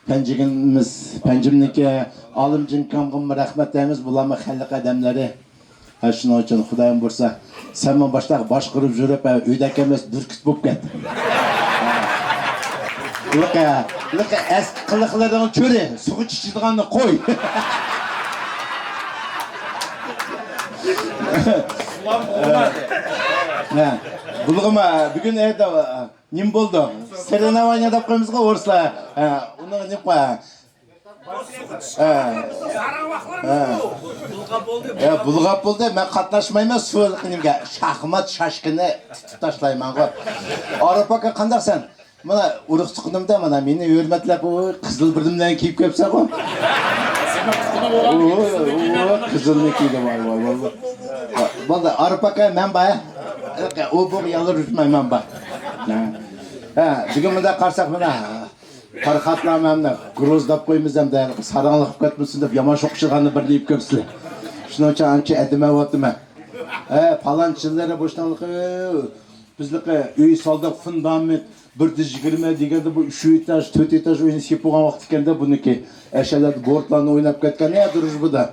پەنجىگىنىمىز، پەنجىمنىڭكى ئالىمجان ئاكامغىمۇ رەھمەت دەيمىز. بۇلارمۇ خەلق ئادەملىرى. ھە، شۇنىڭ ئۈچۈن خۇدايىم بۇيرۇسا، سەنمۇ باشتا باشقۇرۇپ يۈرۈپ، ھە، ئۆيدە ئەمەس، بۈركۈت بولۇپ كەت. لىقى، لىقى ئەسكى قىلىقلىرىڭ چۆرى، سۇغا چىچىدىغاننى قوي. ھە، بۇلغىما، بۈگۈن ئەتە نېمە بولدى؟ سورېۋنوۋانىيە دەپ قويىمىزغۇ ئورۇسلار. ھە، ئۇنىڭ نېمە قوي؟ ھە. ھە. ھە، بۇلغاپ بولدى. مەن قاتناشمايمەن، سۇ نېمىگە؟ شاھمات شاشكىنى تۇتۇپ تاشلايمەنغۇ. ئارىپ ئاكا، قانداقسەن؟ مانا ئۇرۇق تۇغقىنىمدا مانا مېنى ھۆرمەتلەپ، ئۇ قىزىل بىر نېمىلەرنى كىيىپ كەپسەنغۇ. ئۇ، ئۇ، قىزىلنى كىيدى، ۋاي، ۋاي، ۋاي، ۋاي. بولدى، ئارىپ ئاكا، مەن بار. ئۇ بۇ يالغۇز يۈرمەيمەن بار. ھە، بۈگۈن مۇنداق قارىساق مانا. پارخاتلار مەننى گروز دەپ قويىمىز ئەمدى، ساراڭلىق قىلىپ كەتمىسۇن دەپ يامان شوخشىغاننى بىر دېيىپ كۆپسىلە. شۇنىڭ ئۈچۈن ئانچە ئەدىمەۋاتىمەن. ھە، پالانچىلىرى بوشتاڭلىقى، بىزلىقى ئۆي سالدۇق، فۇندامېنت، بىر يۈز يىگىرمە دېگەندە بۇ ئۈچ ئېتاژ، تۆت ئېتاژ ئۆينى سېلىپ بولغان ۋاقىت ئىكەندە بۇنىڭكى. ئەشەلەردە بورتلارنى ئويناپ كەتكەن، يا، دۇرۇژبىدا.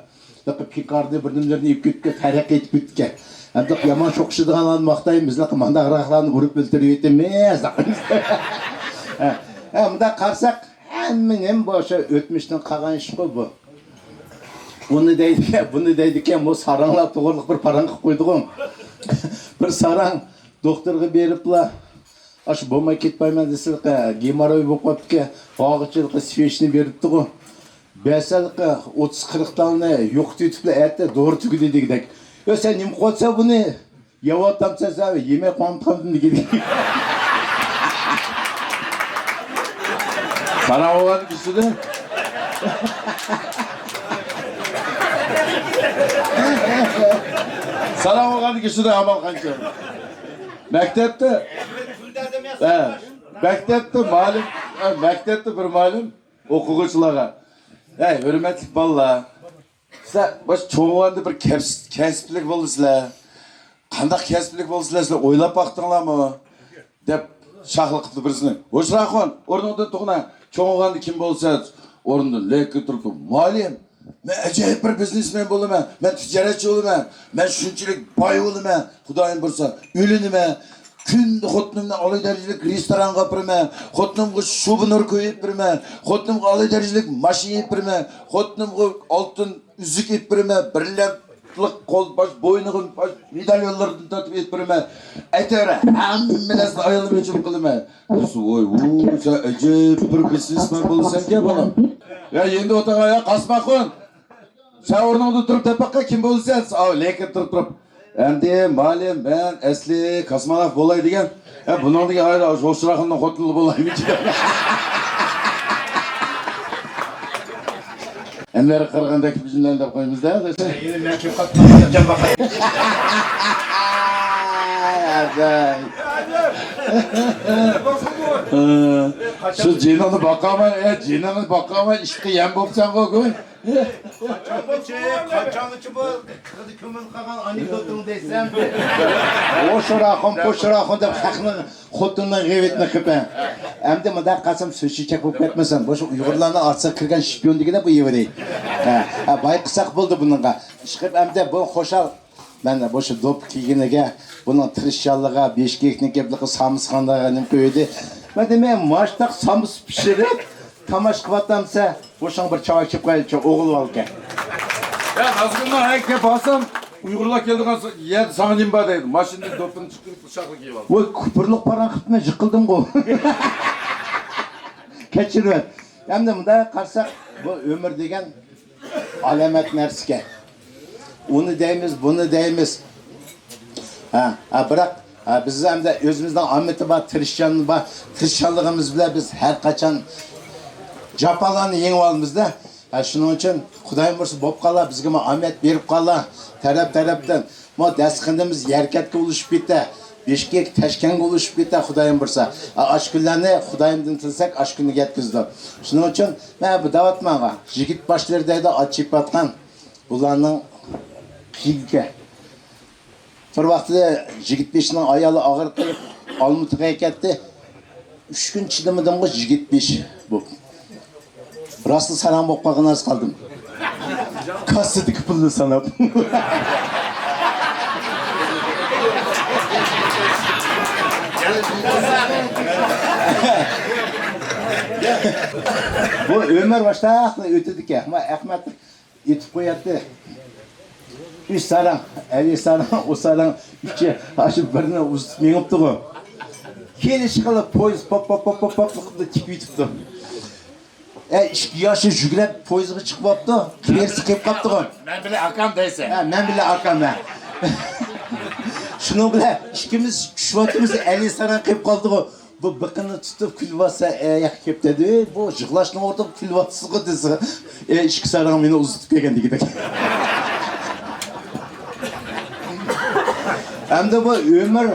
پىكارنى بىر نېمىلەرنى ئېلىپ كېتىپ، تەرەققىي ئېتىپ كېتىپتىكەن. ئەمدى يامان شوخشىدىغانلارنى ماختايمىز، مانداقراقلارنى ئۇرۇپ ئۆلتۈرۈۋېتىمىز. ھە، ھە، مۇنداق قارىساق، ھەممە نېمە بولسا ئۆتمۈشتىن قالغان ئىشقۇ بۇ. ئۇنى دەيدىكەن، بۇنى دەيدىكەن، بۇ ساراڭلار توغرىلىق بىر پاراڭ قىلىپ قويدىغۇ. بىر ساراڭ دوختۇرغا بېرىپلا، ئاشۇ بولماي كېتىپ قالىمەن دېسىلىكى، گېمورروي بولۇپ قاپتىكەن، ھاغىچىلىقى سۋېچنى بېرىپتىغۇ. بەرسەلىكى ئوتتۇز قىرىق تالنى يوقىتىۋېتىپلا ئەتە دورا تۈگىدى دېگۈدەك. يا سەن نېمە قىلىۋاتىسەن بۇنى؟ يەۋاتامسەن سەن، يېمەي قالمىدىم دېگىدى. ساراڭ بولغان كىشىدە. ساراڭ بولغان كىشىدە ئامال قانچە؟ مەكتەپتە، ھە، مەكتەپتە مۇئەللىم، ھە، مەكتەپتە بىر مۇئەللىم ئوقۇغۇچىلارغا، ھەي، ھۆرمەتلىك بالىلار، سىلەر باشتا چوڭ بولغاندا بىر كەس-، كەسىپلىك بولىسىلەر. قانداق كەسىپلىك بولىسىلەر، سىلەر ئويلاپ باقتىڭلارمۇ؟ دەپ شاخلىق قىپتۇ بىرسىنى. ھوشراخۇن، ئورنۇڭدىن تۇرغىنا، چوڭ بولغاندا كىم بولىسەن؟ ئورنىدىن لەككە تۇرۇپتۇ. مۇئەللىم، مەن ئەجايىپ بىر بىزنېسمېن بولىمەن، مەن تىجارەتچى بولىمەن، مەن شۇنچىلىك باي بولىمەن، خۇدايىم بۇيرۇسا ئۆلىمەن، كۈندە خوتۇنۇمنى ئالىي دەرىجىلىك رېستورانغا ئاپىرىمەن، خوتۇنۇمغا شوبىنور كۆيۈپ بېرىمەن، خوتۇنۇمغا ئالىي دەرىجىلىك ماشىنا ئېلىپ بېرىمەن، خوتۇنۇمغا ئالتۇن ئۈزۈك ئېلىپ بېرىمەن، بىرلەملىق قول، باش، بوينىغا، باش، مېداليونلاردىن تارتىپ ئېلىپ بېرىمەن. ئەتىۋەر ھەممە نەرسىنى ئايالىم ئۈچۈن قىلىمەن. دېسە، ۋاي، ۋۇ، سەن ئەجەب بىر بىزنېسمېن بولىسەنكەن، بالام. يا، يەڭدە ئولتۇرغان، يا، قاسماخۇن. سەن ئورنۇڭدا تۇرۇپ دەپ باققىن، كىم بولىسەن؟ ئاۋۇ لەككە تۇرۇپ تۇرۇپ. ئەمدى مۇئەللىم، مەن ئەسلى كوسموناۋت بولاي دېگەن. ھە، بۇنىڭدىن ئايرى ھوشراخۇننىڭ خوتۇنى بولايمىكىن؟ ئەنۋەر قارىغاندەك بىزنى دەپ قويىمىز-دە. شۇ جېنىڭنى باقالماي، ئە، جېنىڭنى باقالماي ئىشقا يەم بوپسەنغۇ، گۇي. قاچانغىچە، قاچانغىچە بۇ قىردا كۆمۈلۈپ قالغان ئانېكدوتۇڭ دەيسەن؟ ئوشۇراخۇن، پوشۇراخۇن دەپ خەقنىڭ خوتۇنىنىڭ غەيۋىتىنى قىپە. ئەمدى مۇنداق قىلسام سۆز چېچەك بولۇپ كەتمىسۇن. بۇ شۇ ئۇيغۇرلارنىڭ ئارىسىغا كىرگەن شپىيون دېگىنە بۇ يېۋرى. ھە، ھە، بايقىساق بولدى بۇنىڭغا. ئىشقىلىپ ئەمدى بۇ خۇشال مەن بۇ شۇ دوپپا كىيگىنىگە، بۇنىڭ تىرىشچانلىقىغا، بېشكەكنىڭ گەپلىكى سامسىغانلىقىغا نېمە قويدى؟ مەن دېمەي، ماشتاق سامسا پىشۇرۇپ، تاماشا قىلىۋاتامسە، بۇ شۇڭا بىر چاۋاك چىقىپ قايلىچۇ، ئوغۇل بالىكەن. يا، نازگۈلنىڭ ھەي كەپ ئالسام، ئۇيغۇرلار كېلىدىغان يەردە ساڭا نېمە بار دەيدۇ. ماشىنىدىن دوپپىنى چىقىرىپ، قۇشاقلىق كىيىۋالدى. ۋوي، كۇپۇرلۇق پاراڭ قىپتىمەن، يىقىلدىمغۇ. كەچۈرۈۋەت. ئەمدى مۇنداق قارىساق، بۇ ئۆمۈر دېگەن ئالامەت نەرسىكەن. ئۇنى دەيمىز، بۇنى دەيمىز. ھە، ھە، بىراق، ھە، بىز ئەمدى ئۆزىمىزنىڭ ئامىتى بار، تىرىشچان بار. تىرىشچانلىقىمىز بىلەن بىز ھەر قاچان جاپالارنى يېڭىۋالىمىزدە. ھە، شۇنىڭ ئۈچۈن خۇدايىم بۇيرۇسا بولۇپ قالا، بىزگىمۇ ئامىيەت بېرىپ قالا، تەرەپ-تەرەپتىن. مۇ دەسقىنىمىز يەركەتكە ئۇلىشىپ كېتە، بېشكەك تەشكەنگە ئۇلىشىپ كېتە، خۇدايىم بۇيرۇسا. ھە، ئاشۇ كۈنلەرنى خۇدايىمدىن تىلىسەك، ئاشۇ كۈنگە يەتكۈزىدۇ. شۇنىڭ ئۈچۈن مەن بۇ دەۋاتمانغا، يىگىت باشلىرى دەيدۇ، ئاچىيىپ ياتقان. بۇلارنىڭ قىيىنكى. بىر ۋاقتىدا يىگىت بېشىنىڭ ئايالى ئاغرىپ قېلىپ، ئالمۇتىغا كەتتى. ئۈچ كۈن چىدىمىدىمغۇ يىگىت بېشى بۇ. راسلا ساراڭ بولۇپ قالغان ھازىر قالدىم. كاسسىدىكى پۇلنى ساناپ. بۇ ئۆمۈر باشلاقلا ئۆتىدىكەن. ما ئەخمەت ئېتىپ قوياتتى. ئۈچ ساراڭ، ئەلى ساراڭ، ئۇ ساراڭ ئۈچى ئاشۇ بىرنى ئۇزىتىپ مېڭىپتىغۇ. كېلىش قىلىپ پويىز پاپ، پاپ، پاپ، پاپ، پاپ قىلىپ تىكىۋېتىپتۇ. ئە، ئىككى ياشى يۈگرەپ پويىزغا چىقىپ قاپتۇ. قېرىسى قېلىپ قاپتىغۇ. مەن بىلەن ئاكام دەيسەن. ھە، مەن بىلەن ئاكام، ھە. شۇنىڭ بىلەن ئىككىمىز چۈشۈۋاتىمىز، ئەلى ساراڭ قېلىپ قالدىغۇ. بۇ بېقىنى تۇتۇپ كۈلۈۋاتسا، ئەيەق كېپتە دېدى، بۇ يىغلاشنىڭ ئورنىدا كۈلۈۋاتىسىزغۇ دېسە، ئە، ئىككى ساراڭ مېنى ئۇزىتىپ كەلگەن دېگۈدەك. ئەمدى بۇ ئۆمۈر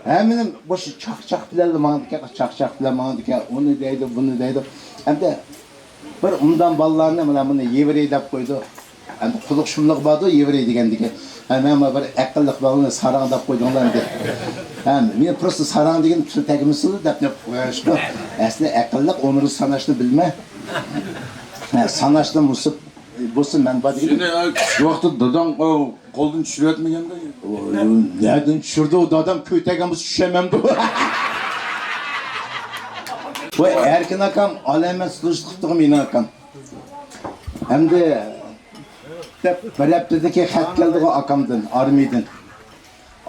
ھەممىنى مۇشۇ چاقچاق بىلەنلا ماڭىدىكەن، چاقچاق بىلەن ماڭىدىكەن، ئۇنى دەيدۇ، بۇنى دەيدۇ. ئەمدى بىر ئومدان بالىلارنى مانا مۇنى يېۋرېي دەپ قويدى. ئەمدى قۇلۇق شۇملۇق باردۇ، يېۋرېي دېگەندىكى. ھە، مەن بىر ئەقىللىق بالىنى ساراڭ دەپ قويدۇڭلار ئەمدى. ھە، مېنى پروستا ساراڭ دېگەن تىل تەگمىسىلا دەپ نەپ قويۇشتۇ. ئەسلى ئەقىللىق ئومۇرغا ساناشنى بىلمە. ھە، ساناشنى مۇسۇپ بولسا مەن بار دېگەن. سېنى، ھە، كىچىك ۋاقتىدا داداڭ، ئو، قولدىن چۈشۈرۈۋەتمىگەندە؟ ۋوي، نەدىن چۈشۈردى ئۇ دادام؟ كۆتەرگەن بولسا چۈشەمەمدۇ؟ ۋاي، ئەركىن ئاكام ئالامەت سۇلۇشلۇق قىپتىغۇ مېنىڭ ئاكام. ئەمدى دەپ بىر ھەپتىدىكى خەت كەلدىغۇ ئاكامدىن، ئارمىيىدىن.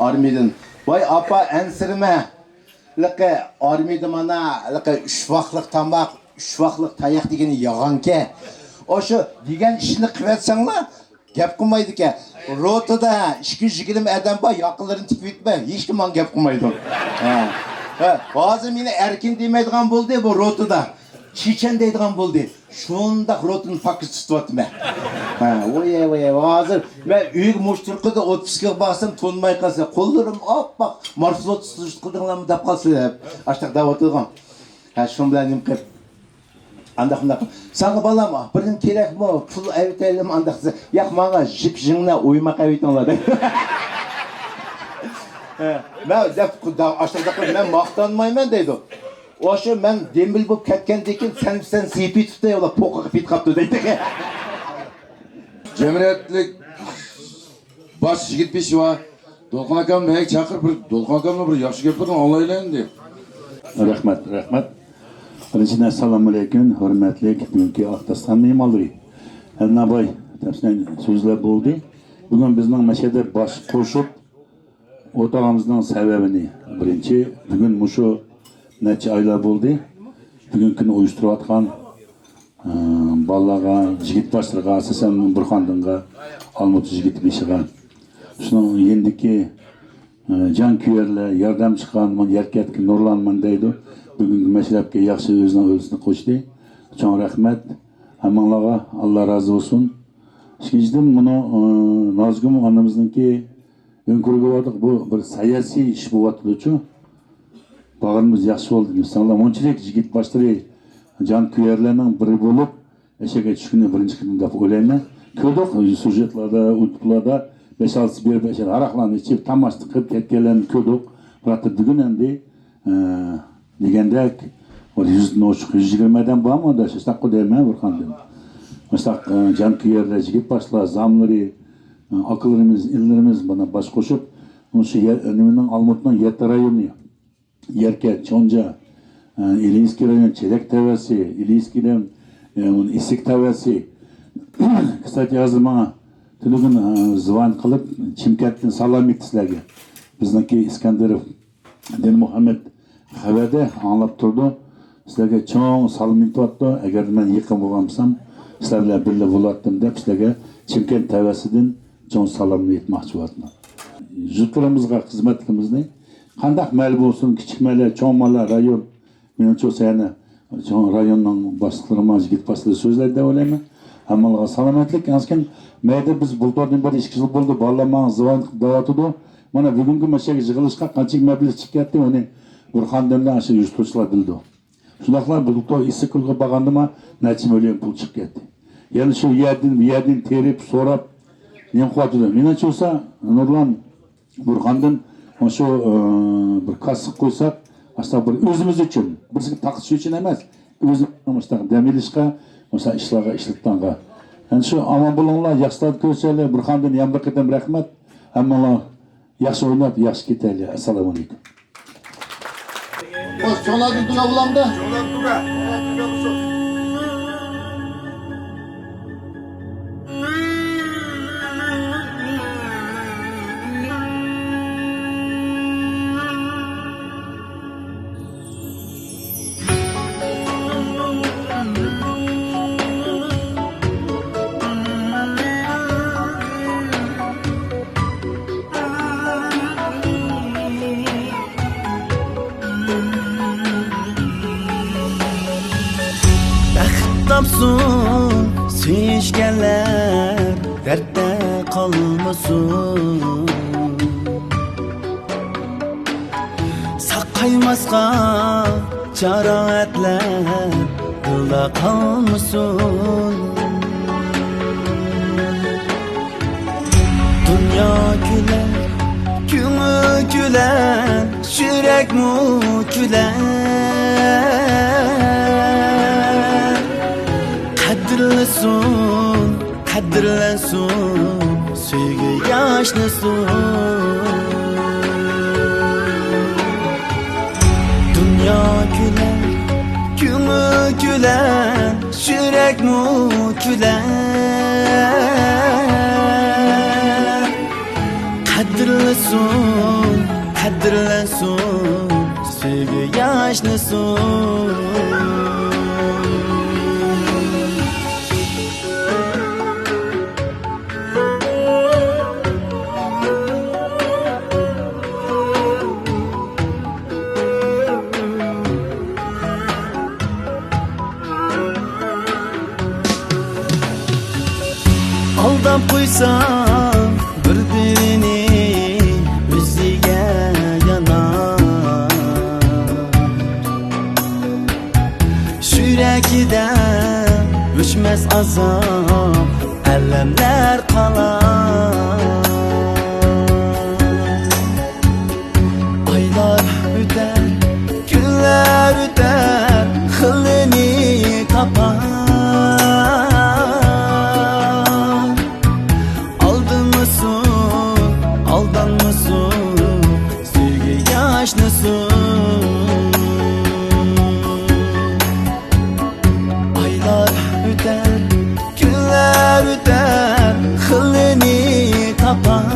ئارمىيىدىن. ۋاي ئاپا، ئەنسىرىمە. لىقى ئارمىيىدا مانا لىقى ئۈچ ۋاقلىق تاماق، ئۈچ ۋاقلىق تاياق دېگىنى يالغانكەن. ئاشۇ دېگەن ئىشنى قىلىۋەتسەڭلار، گەپ قىلمايدىكەن. روتىدا ئىككى يۈز يىگىرمە ئادەم بار، ياقىلىرىنى تىكىۋېتىپمەن، ھېچكىم ماڭا گەپ قىلمايدۇ. ھە. ھە، ھازىر مېنى ئەركىن دېمەيدىغان بولدى بۇ روتىدا. چېچەن دەيدىغان بولدى. شۇنداق روتىنى پاكىز تۇتۇۋاتىمەن. ھە، ۋوي، ۋوي، ھازىر مەن ئۆيگە مۇشتۇرقىدا ئوتپۇسكىغا بارسام تونۇماي قالسا، قوللىرىم ئاپئاق، مارسېل ئوتتۇز قىلدىڭلارمۇ دەپ قالسا دەپ. ئاشتاق دەۋاتىدىغان. ھە، شۇنىڭ بىلەن نېمە قىلىپ، ئانداق مۇنداق قىلىپ، ساڭا بالام، بىر نېمە كېرەكمۇ؟ پۇل ئەۋېتەيلىمۇ ئانداق دېسە، ياق، ماڭا جىپ ژىڭنە ئويماق ئەۋېتىڭلار دەيدۇ. ھە، مەن دەپ، ئاشتاق دەپ، مەن ماختانمايمەن دەيدۇ. ئاشۇ مەن دېمبىل بولۇپ كەتكەندىن كېيىن سەن، سەن سېپى تۇتتى، ئۇلار پوقىغا پېتىقاپتۇ دەيدۇ. جەمئىيەتلىك باش يىگىت بېشى بار. دولقۇن ئاكام، ھەي، چاقىر، بىر دولقۇن ئاكامنىڭ بىر ياخشى گەپلىرىنى ئاڭلايلى ئەمدى. رەھمەت، رەھمەت. بىرىنچىدىن، ئەسسالامۇئەلەيكۇم، ھۆرمەتلىك بۈگۈنكى ئاق داستان مېھمانلىرى. ھەدىناباي، تەپسىلىي سۆزلەپ بولدى. بۈگۈن بىزنىڭ مەشەدە باش قوشۇپ ئولتۇرغىنىمىزنىڭ سەۋەبىنى، بىرىنچى، بۈگۈن مۇشۇ نەچچە ئايلار بولدى، بۈگۈنكى كۈنى ئۇيۇشتۇرۇۋاتقان ئە، بالىلارغا، يىگىت باشلىرىغا، ئاساسەن بۇرھاندىنغا، ئالمۇتا يىگىت بېشىغا، شۇنىڭ يېنىدىكى، ئە، جانكۆيەرلەر، ياردەم چىققان، مانا يەركەتكە نۇرلانمىدى دەيدۇ. بۈگۈنكى مەشرەپكە ياخشى ئۆزىنىڭ ئۈلگىسىنى قوشتى. چوڭ رەھمەت. ھەممىڭلارغا ئاللا رازى بولسۇن. ئىككىنچىدىن، مۇنۇ، ئە، نازگۈل ئانىمىزنىڭكى ئۆڭكۈرگە باردۇق، بۇ بىر ساياسىي ئىش بولۇۋاتىدۇچۇ. بارغىنىمىز ياخشى بولدى دېسەڭلار، مۇنچىلىك يىگىت باشلىرى، جانكۆيەرلەرنىڭ بىرى بولۇپ، ئەشەگە چۈشكىنى بىرىنچى قېتىم دەپ ئويلايمەن. كۆردۇق، سۇژېتلاردا، يۇتۇبلاردا بەش-ئالتىسى بېرىپ، ئەشە ھاراقلارنى ئىچىپ، تاماشا قىلىپ كەتكەنلەرنى كۆردۇق. بىراق بۈگۈن ئەمدى، ئە، دېگەندەك، بىر يۈزدىن ئوشۇق، يۈز يىگىرمە ئادەم بارمۇ؟ شۇنداققۇ دەيمەن بىر قاندىن. مۇشۇنداق، ئە، جانكۆيەرلەر، يىگىت باشلار، زاملىرى، ئە، ئاكىلىرىمىز، ئىنىلىرىمىز مانا باش قوشۇپ، مۇشۇ يەر، نېمىنىڭ، ئالمۇتنىڭ يەتتە رايونى، يەركەنت، چونجا، ئە، ئىلىسكى رايون، چېلەك تەۋەسى، ئىلىسكىدىن، ئە، ئىسىك تەۋەسى. كىستاتى ھازىر ماڭا تېلېفون، ئە، زىۋان قىلىپ، چىمكەنتتىن سالام يەتتى سىلەرگە. بىزنىڭكى ئىسكەندىروف دىنمۇھەممەت خەۋەردە ئاڭلاپ تۇرىدۇ. سىلەرگە چوڭ سالام يېتىۋاتىدۇ. ئەگەر مەن يېقىن بولغان بولسام، سىلەر بىلەن بىللە بولاتتىم دەپ، سىلەرگە چىمكەنت تەۋەسىدىن چوڭ سالامنى ئېيتماقچى بولاتتىم. يۇرتلىرىمىزغا خىزمەتلىرىمىزنى قانداق مەھەللە بولسۇن، كىچىك مەھەللە، چوڭ مەھەللە، رايون، مېنىڭچە بولسا يەنە چوڭ رايوننىڭ باشلىقلىرىمۇ، يىگىت باشلىرى سۆزلەيدۇ دەپ ئويلايمەن. ھەممىڭلارغا سالامەتلىك. ئەنسىكىن مەيدە بىز بۇلتۇردىن بېرى ئىككى يىل بولدى، بالىلار ماڭا زىۋان قىلىپ دەۋاتىدۇ. مانا بۈگۈنكى مەشەگە يىغىلىشقا قانچىلىك مەبلەغ چىقىپ كەتتى، ئۇنى بۇرخاندىن ئاشۇ يۇرتلۇقچىلار بىلىدۇ. شۇنداقلا بۇلتۇر ئىسسىقكۆلگە بارغاندىمۇ نەچچە مىليون پۇل چىقىپ كەتتى. يەنە شۇ يەردىن، بۇ يەردىن تېرىپ، سوراپ، نېمە قىلىۋاتىدۇ. مېنىڭچە بولسا، نۇرلان بۇرخاندىن شۇ، ئى، بىر كاسسا قويساق، ئاشۇنداق بىر ئۆزىمىز ئۈچۈن، بىرسىگە تارقىتىش ئۈچۈن ئەمەس، ئۆزىمىز مۇشۇنداق دەم ئېلىشقا، مۇشۇنداق ئىشلارغا ئىشلىتىدىغانغا. يەنە شۇ ئامان بولۇڭلار، ياخشىلارنى كۆرۈشەيلى. بۇرخاندىن يەنە بىر قېتىم رەھمەت. ھەممىڭلار ياخشى ئويناپ، ياخشى كېتەيلى. ئەسسالامۇ ئەلەيكۇم. خوش، چوڭلاردىن تۇرا بولامدۇ؟ چوڭلاردىن تۇرا. بەخت تاپسۇن سۆيۈشكەنلەر، دەردتە قالمىسۇن. ساقايماسقا جاراھەتلەر دىلدا قالمىسۇن. دۇنيا كۈلەر، كۆڭۈل كۈلەر، يۈرەكمۇ كۈلەر. قەدىرلىسۇن، قەدىرلەنسۇن، سۆيگۈ ياشنىسۇن. دۇنيا كۈلەر، كۆڭۈل كۈلەر، يۈرەكمۇ كۈلەر. قەدىرلىسۇن، قەدىرلەنسۇن، سۆيگۈ ياشنىسۇن. ئالداپ قويساڭ بىر-بىرىنى، ئۆزىگە يانار. يۈرەكىدە ئۆچمەس ئازاب، ئەلەملەر قالار. ئايلار ئۆتەر، كۈنلەر ئۆتەر، خىلىنى تاپار. ئالدىمىسۇن، ئالدانمىسۇن، سۆيگۈ ياشنىسۇن. ئايلار ئۆتەر، كۈنلەر ئۆتەر، خىلىنى تاپار.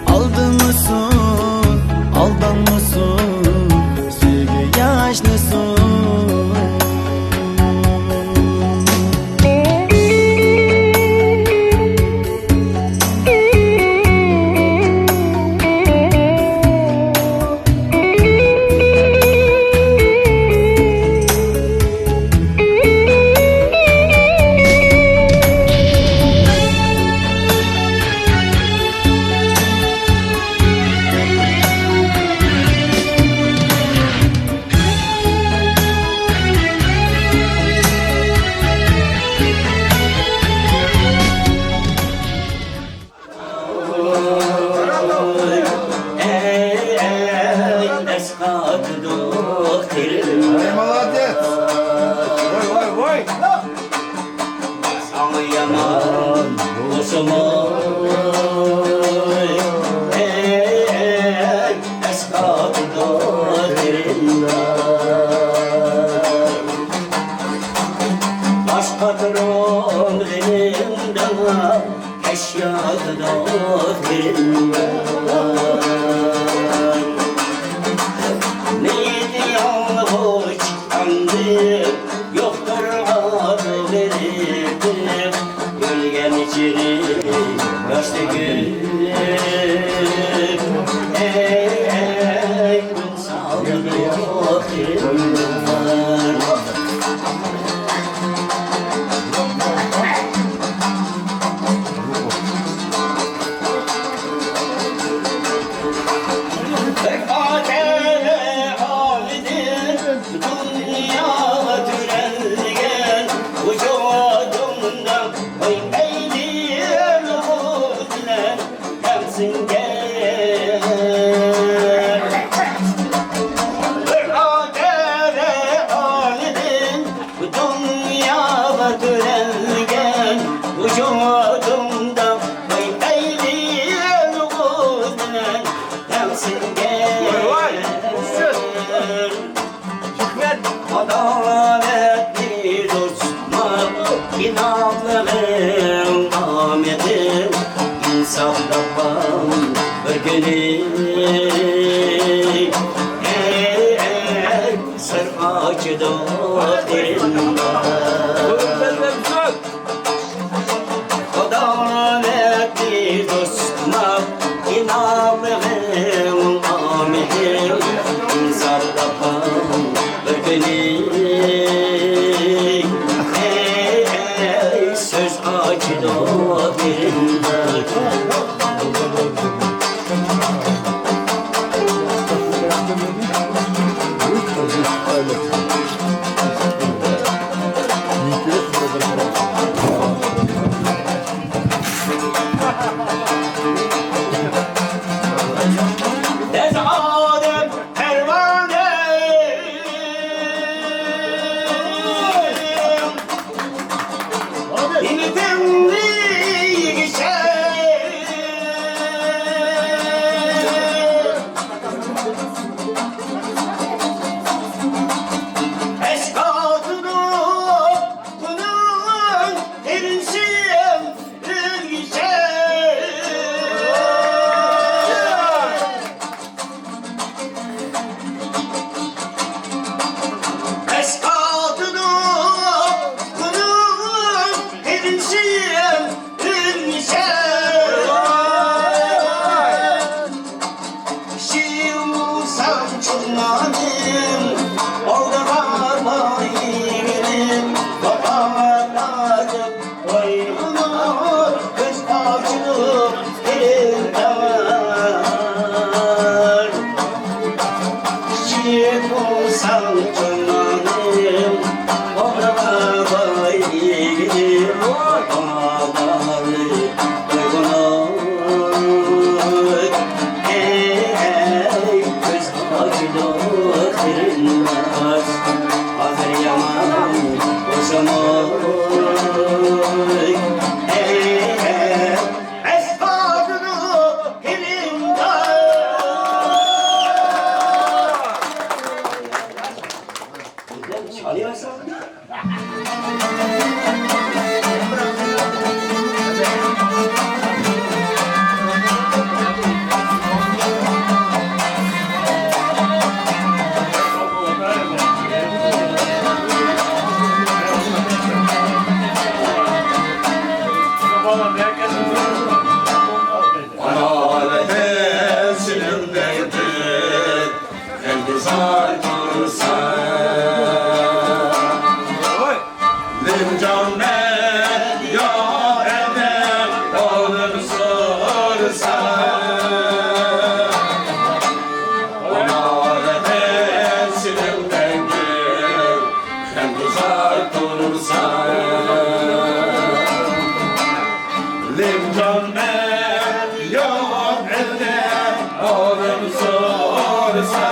ئالدىمىسۇن، ئالدانمىسۇن، سۆيگۈ ياشنىسۇن. ئامان بولسىمۇ، ئەسقاتىدۇ تىلىمدا. باش قاتۇرۇم دىلىمدا، كەش ياتىدۇ تىلىمدا. نىيىتى يالغۇز ئاندىن يوقتۇر ئادىلى بىلىپ، ئۆلگەن چېغى ياش تۆكۈپ، ئەي، ئەي، كۈن سالدى ئاخىرىمدا. بىر خاتىرە ھالىدىن دۇنياغا تۆرەلگەن ۋۇجۇدۇمدا بايقايدۇ نۇرلار بىلەن غەمسىنگەن. بىر خاتىرە ھالىدىن دۇنياغا تۆرەلگەن ۋۇجۇدۇمدا بايقايدۇ نۇرلار بىلەن غەمسىنگەن. ۋاي، ۋاي. ئادالەتنى توسماق ئىناقلىقىڭ ئامىتىم، ئىنساپ تاپقان بىر كۈنى. ئەي، ئەي، سىر ئاچىدۇ قېرىنداش. ئادالەتنى توسماق ئىناقلىقىڭ ئامىتىم، ئىنساپ تاپقان بىر كۈنى. ئەي، ئەي، سۆز ئاچىدۇ دىلىمدا. ئەسقاتىدۇ قۇنۇم قېرىندىشىم ئۆلمىسەم. شىۋسام چۇرنانىم ئالدىغا بايىنىم ۋاپا تاجىپ. ئايلىنىپ كۆز ئاچىدۇ قېرىنداش. كىچىك بولساڭ جانانىم، ئالدىغا باي يىگىتىم، ئاغالىق قويغۇنۇم. ئەي، ئەي، كۆز ئاچىدۇ قېرىنداش، ھازىر يامان بولسىمۇ. ئەي، ئەي، ئەسقاتىدۇ قېرىنداش. چالىۋەرسەڭ. ئىنتىزار تۇرسا، لىمجان مەن يار ئەدەم ئالىم سورسا. ئانا ۋەتەن سېنىڭ مەڭگۈ ئىنتىزار تۇرسا. لىمجان مەن يار ئەدەم ئالىم سورسا.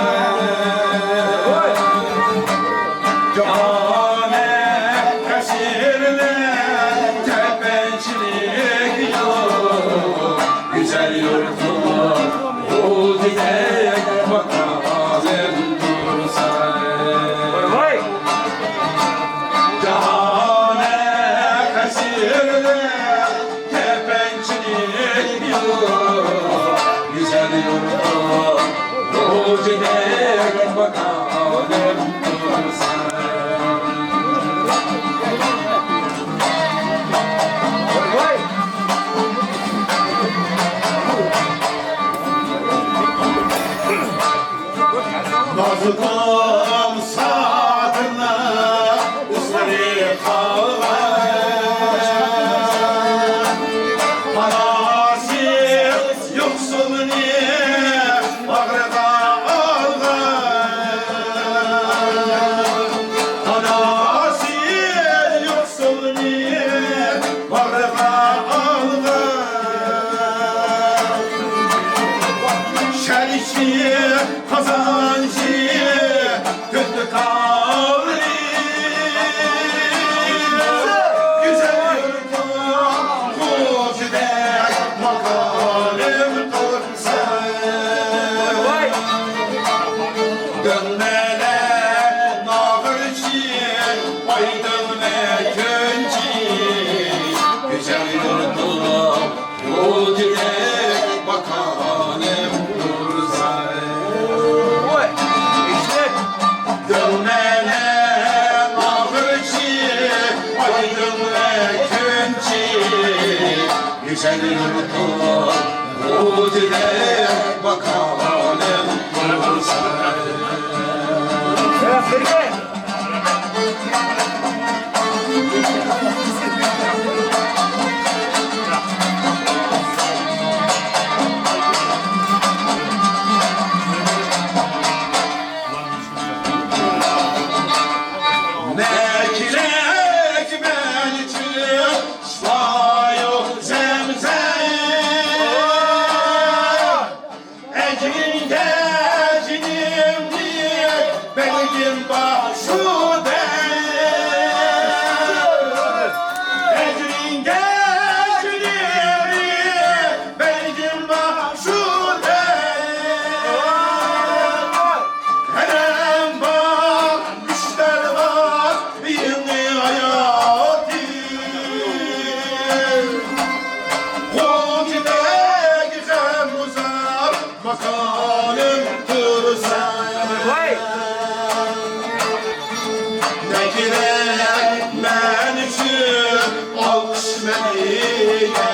نازۇكۇم سادىرنىڭ ئىزلىرى قالغان. پاناسىز يوقسۇلنى باغرىغا ئالغان. پاناسىز يوقسۇلنى باغرىغا ئالغان. شەرقىي قازانچى تۆتتە تاغلىرى، گۈزەل يۇرتۇم، غۇلجىدەك ماكانىم تۇرسا. دۆڭمەلە ناغرىچى، ئايدىڭ ۋە كۆنچى، گۈزەل يۇرتۇم، غۇلجىدەك ماكانىم تۇرسا. دۆڭمەلە ناغرىچى، ئايدىڭ ۋە كۆنچى، گۈزەل يۇرتۇم، غۇلجىدەك ماكانىم تۇرسا. نەكىرەك مەن ئۈچۈن شىپايۇ زەمزەم. ئەجرىڭگە جېنىمنى بەرگىن بار شۇ دەم. ئەجرىڭگە جېنىمنى بەرگىن بار شۇ دەم. ھەرەم بار، مۇشتەر بار، يېڭى ھاياتىم. غۇلجىدەك غەمگۇزار ماكانىم تۇرسا. ۋاي! نەكىرەك مەن ئۈچۈن ئالقىش مەدىنە.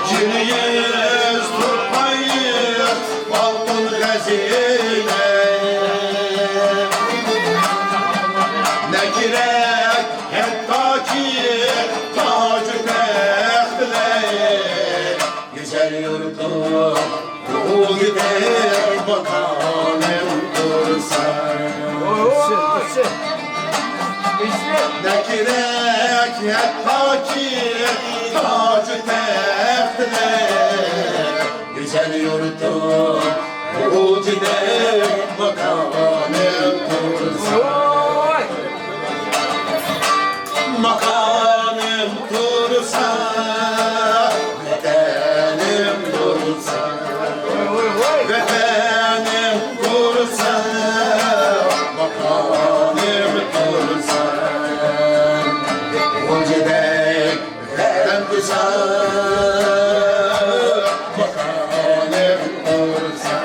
جىلۋىسى تۇرپايلىق ئالتۇن خەزىنە. نەكىرەك ھەتتاكى تاجۇ تەختلەر، گۈزەل يۇرتۇم، ئۇ گۈزەل ماكانىم تۇرسا. نەكىرەك ھەتتاكى تاجۇ تەختلەر، گۈزەل يۇرتۇم، غۇلجىدەك ماكانىم تۇرسا. ماكانىم تۇرسا، ۋەتەنىم تۇرسا. ۋەتەنىم تۇرسا، ماكانىم تۇرسا. غۇلجىدەك غەمگۇزار ماكانىم تۇرسا.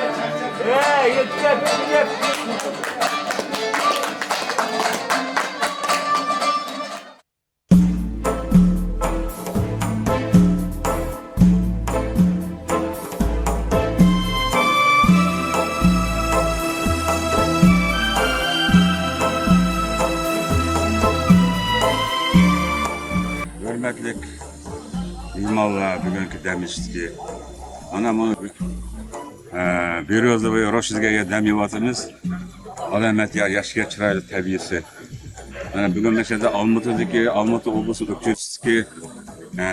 ھۆرمەتلىك مېھمانلار، بۈگۈنكى دەم ئېلىشتىكى، مانا، مانا، ئە، بىريوزوۋاي روچكىگە دەم ئېلىۋاتىمىز. ئالامەت يا-، ياخشى، چىرايلىق تەبىئىتى. مانا، بۈگۈن مەشەدە ئالمۇتىدىكى، ئالمۇتى ئوبلىسى ئۆكچىسىدىكى، ئە،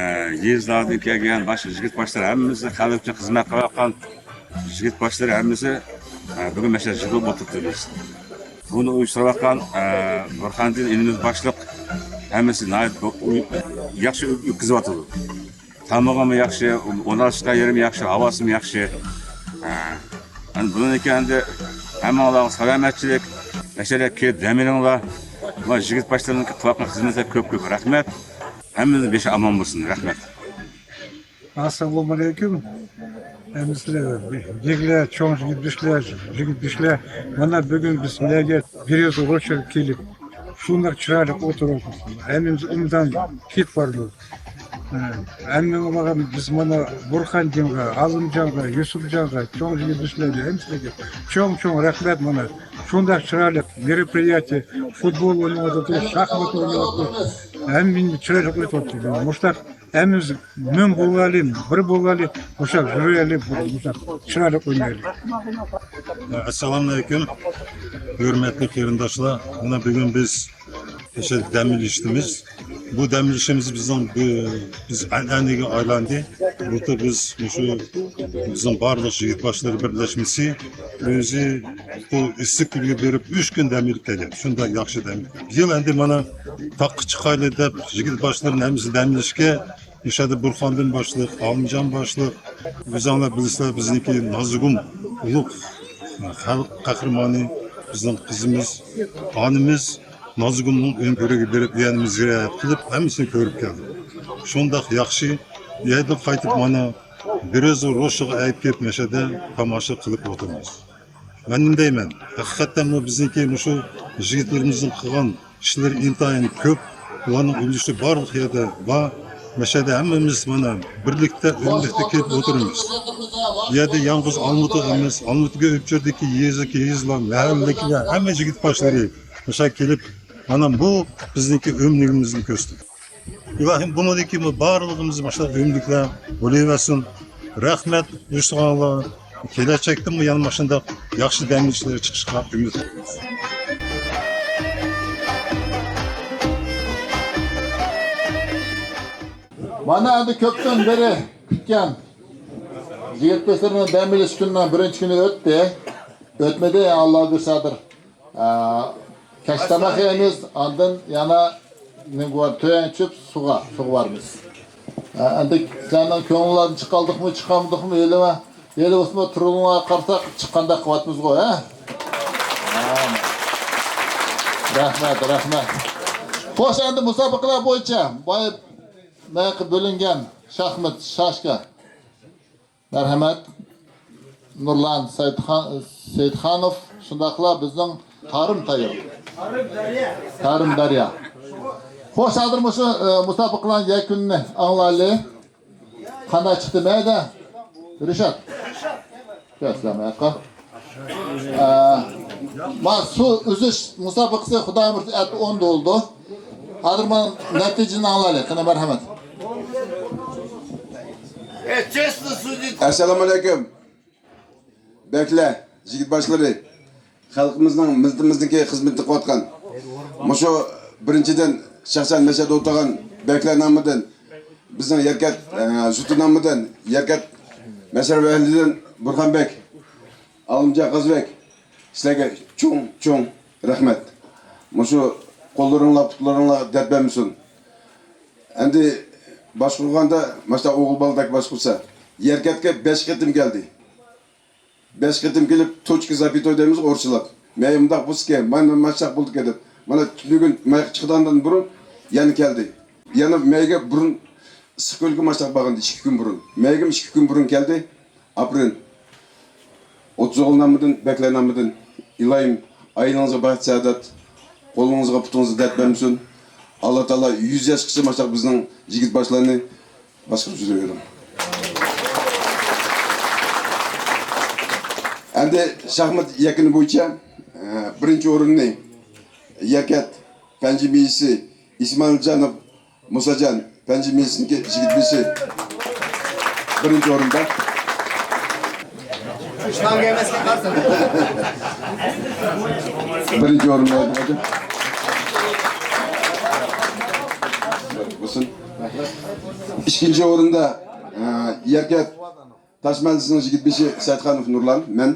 يېزىلاردىن كەلگەن باشقا يىگىت باشلار ھەممىسى خەلق ئۈچۈن خىزمەت قىلىۋاتقان يىگىت باشلىرى ھەممىسى، ئە، بۈگۈن مەشەدە يىغىلىپ ئولتۇرۇپتىمىز. بۇنى ئۇيۇشتۇرۇۋاتقان، ئە، بۇرھاندىن ئىنىمىز باشلىق ھەممىسى ناھايىتى بۇ-، ئۇي-، ياخشى ئۆ-، ئۆتكۈزۈۋاتىدۇ. تامىقىمۇ ياخشى، ئورناشقان يېرىمۇ ياخشى، ھاۋاسىمۇ ياخشى. ھە. ئەنە بۇنىڭدىن كېيىن ئەمدى ھەممىڭلارغا سالامەتچىلىك، مەشەدە كېلىپ دەم ئېلىڭلار. ۋە يىگىت باشلىرىنىڭ قىلىۋاتقان خىزمىتىگە كۆپ كۆپ رەھمەت. ھەممىمىزنىڭ بېشى ئامان بولسۇن. رەھمەت. ئەسسالامۇ ئەلەيكۇم. ھەممىسىلەر، يىگلەر، چوڭ يىگىتلەر، يىگىتلەر. مانا بۈگۈن بىز سىلەرگە بىر يۈز روچكا كېلىپ، شۇنداق چىرايلىق ئولتۇرۇۋاتىمىز. ھەممىمىز ئۇمدان كېتىپ باردۇق. ھەممىڭلارغا بىز مانا بۇرخانجانغا، ئالىمجانغا، يۈسۈپجانغا، چوڭ يىگىتلەرگە، ھەممىسىلەرگە چوڭ-چوڭ رەھمەت. مانا شۇنداق چىرايلىق مېروپرىياتىيە، فۇتبول ئويناۋاتىدۇ، شاھمات ئويناۋاتىدۇ. ھەممىمىز چىرايلىق ئۆتۈۋاتىدۇ. مۇشۇنداق ھەممىمىز مىڭ بولغانلى، بىر بولغانلى، مۇشۇنداق يۈرەيلى، مۇشۇنداق چىرايلىق ئوينايلى. ئەسسالامۇئەلەيكۇم، ھۆرمەتلىك قېرىنداشلار. مانا بۈگۈن بىز ئاشۇ دەم ئېلىشتىمىز. بۇ دەم ئېلىشىمىز بىزنىڭ بۇ، بىز ئەنئەنىگە ئايلاندى. بۇلتۇر بىز مۇشۇ بىزنىڭ بارلىق يىگىت باشلىرى بىرلەشمىسى ئۆزى بۇ ئىسسىق كۈنگە بېرىپ ئۈچ كۈن دەم ئېلىپ كەلگەن. شۇنداق ياخشى دەم ئېلىپ. بۇ يىل ئەمدى مانا تاغقا چىقايلى دەپ يىگىت باشلىرىنى ھەممىسى دەم ئېلىشكە مۇشۇ يەردە بۇرخاندىن باشلىق، ئالىمجان باشلىق، ئۆزۈڭلار بىلىسىلەر، بىزنىڭكى نازۇگۇم ئۇلۇغ خەلق قەھرىمانى، بىزنىڭ قىزىمىز، ئانىمىز نازۇگۇمنىڭ ئۆڭكۈرىگە بېرىپ، يەنىمىز زىيارەت قىلىپ، ھەممىسىنى كۆرۈپ كەلدۇق. شۇنداق ياخشى، يەردىن قايتىپ مانا بىر يۈز روچكىغا ئەگىپ كېلىپ، مەشەدە تاماشا قىلىپ ئولتۇرىمىز. مەن نېمە دەيمەن؟ ھەقىقەتەنمۇ بىزنىڭكى مۇشۇ يىگىتلىرىمىزنىڭ قىلغان ئىشلىرى ئىنتايىن كۆپ. ئۇلارنىڭ ئۈلۈشى بارلىق يەردە بار. مەشەدە ھەممىمىز مانا بىرلىكتە، ئۆملۈكتە كېلىپ ئولتۇرىمىز. بۇ يەردە يالغۇز ئالمۇتا ئەمەس، ئالمۇتىگە ئۆپچۈردىكى يېزىدىكى يېزىلار، مەھەللىدىكىلەر، ھەممە يىگىت باشلىرى مۇشۇ كېلىپ، مانا بۇ بىزنىڭكى ئۆملۈكىمىزنى كۆرسىتىدۇ. ئىلاھىم، بۇنىڭدىن كېيىنمۇ بارلىقىمىز ماشۇنداق ئۆملۈكلەر بولۇۋەرسۇن. رەھمەت، ئۇيۇشتۇرغانلار. كېلەچەكتىمۇ يەنە ماشۇنداق ياخشى دەم ئېلىشلىرى چىقىشىغا ئۈمىد قىلىمىز. مانا ئەمدى كۆپتىن بېرى كۈتكەن يىگىت باشلىرىنىڭ دەم ئېلىش كۈنىنىڭ بىرىنچى كۈنى ئۆتتى. ئۆتمىدى، ئاللا بۇيرۇسادۇر. ئە، كەچ تاماق يەيمىز، ئاندىن يەنە نېمە بار، تۆۋەن چۈشۈپ سۇغا، سۇغا بارىمىز. ئە، ئەمدى سىلەرنىڭ كۆڭلىڭلاردىن چىقالدۇقمۇ، چىقالمىدۇقمۇ، ھېلىمۇ، ھېلى بولسىمۇ تۇرۇلۇڭلارغا قارىساق، چىققاندەك قىلىۋاتىمىزغۇ، ھە؟ رەھمەت، رەھمەت. خوش، ئەمدى مۇسابىقىلەر بويىچە بايا بۆلۈنگەن شاھمات، شاشكا. مەرھەمەت. نۇرلان سەيدخان-، سەيدخانوف، شۇنداقلا بىزنىڭ تارىم تايار. تارىم دەريا. خوش، ھازىر مۇشۇ، ئە، مۇسابىقىلەرنىڭ يەكۈنىنى ئاڭلايلى. قانداق چىقتى مەيدە؟ رىشات. كەلسىلەر ماياققا. ئە، ما سۇ ئۈزۈش مۇسابىقىسى خۇدايىم بۇيرۇسا ئەتە ئوندا بولىدۇ. ھازىر ما نەتىجىنى ئاڭلايلى. قېنى، مەرھەمەت. ئەسسالامۇئەلەيكۇم. بەكلەر، يىگىت باشلىرى، خەلقىمىزنىڭ، مىللىتىمىزنىڭكى خىزمىتىنى قىلىۋاتقان، مۇشۇ بىرىنچىدىن، شەخسەن مەشەدە ئولتۇرغان بەكلەر نامىدىن، بىزنىڭ يەركەنت، ئە، جۇتى نامىدىن، يەركەنت مەشرەپ ئەھلىدىن بۇرخان بەك، ئالىمجان قازى بەك، سىلەرگە چوڭ، چوڭ رەھمەت. مۇشۇ قوللىرىڭلار، پۇتلىرىڭلار دەرد بەرمىسۇن. ئەمدى باشقۇرغاندا، ماشۇنداق ئوغۇل بالىدەك باشقۇرسا، يەركەنتكە بەش قېتىم كەلدى. بەش قېتىم كېلىپ، توچكا زاپياتوي دەيمىز ئورۇسچىلاپ. مەي مۇنداق بولسىكەن، مانا ماشۇنداق بولىدىكەن دەپ. مانا بۈگۈن مايغا چىقىدىغاندىن بۇرۇن يەنە كەلدى. يەنە مەيگە بۇرۇن ئىسسىقكۆلگە ماشۇنداق بارغانىدى، ئىككى كۈن بۇرۇن. مەيگىمۇ ئىككى كۈن بۇرۇن كەلدى. ئاپىرىن. ئوتتۇز ئوغۇل نامىدىن، بەكلەر نامىدىن ئىلاھىم، ئائىلىڭىزگە بەخت سائادەت، قولىڭىزغا پۇتىڭىزغا دەرد بەرمىسۇن. ئاللا تائالا يۈز ياشقىچە ماشۇنداق بىزنىڭ يىگىت باشلارنى باشقۇرۇپ يۈرۈۋېرىڭ. ئەمدى شاھمات يەكۈنى بويىچە، ئە، بىرىنچى ئورۇننى يەركەنت پەنجى مېيىسى ئىسمائىلجانوف مۇساجان، پەنجى مېيىسىنىڭكى يىگىت بېشى بىرىنچى ئورۇندا. بىرىنچى ئورۇندا. بولسۇن. ئىككىنچى ئورۇندا، ئە، يەركەنت تاش مەھەللىسىنىڭ يىگىت بېشى سەئىدخانوف نۇرلان، مەن.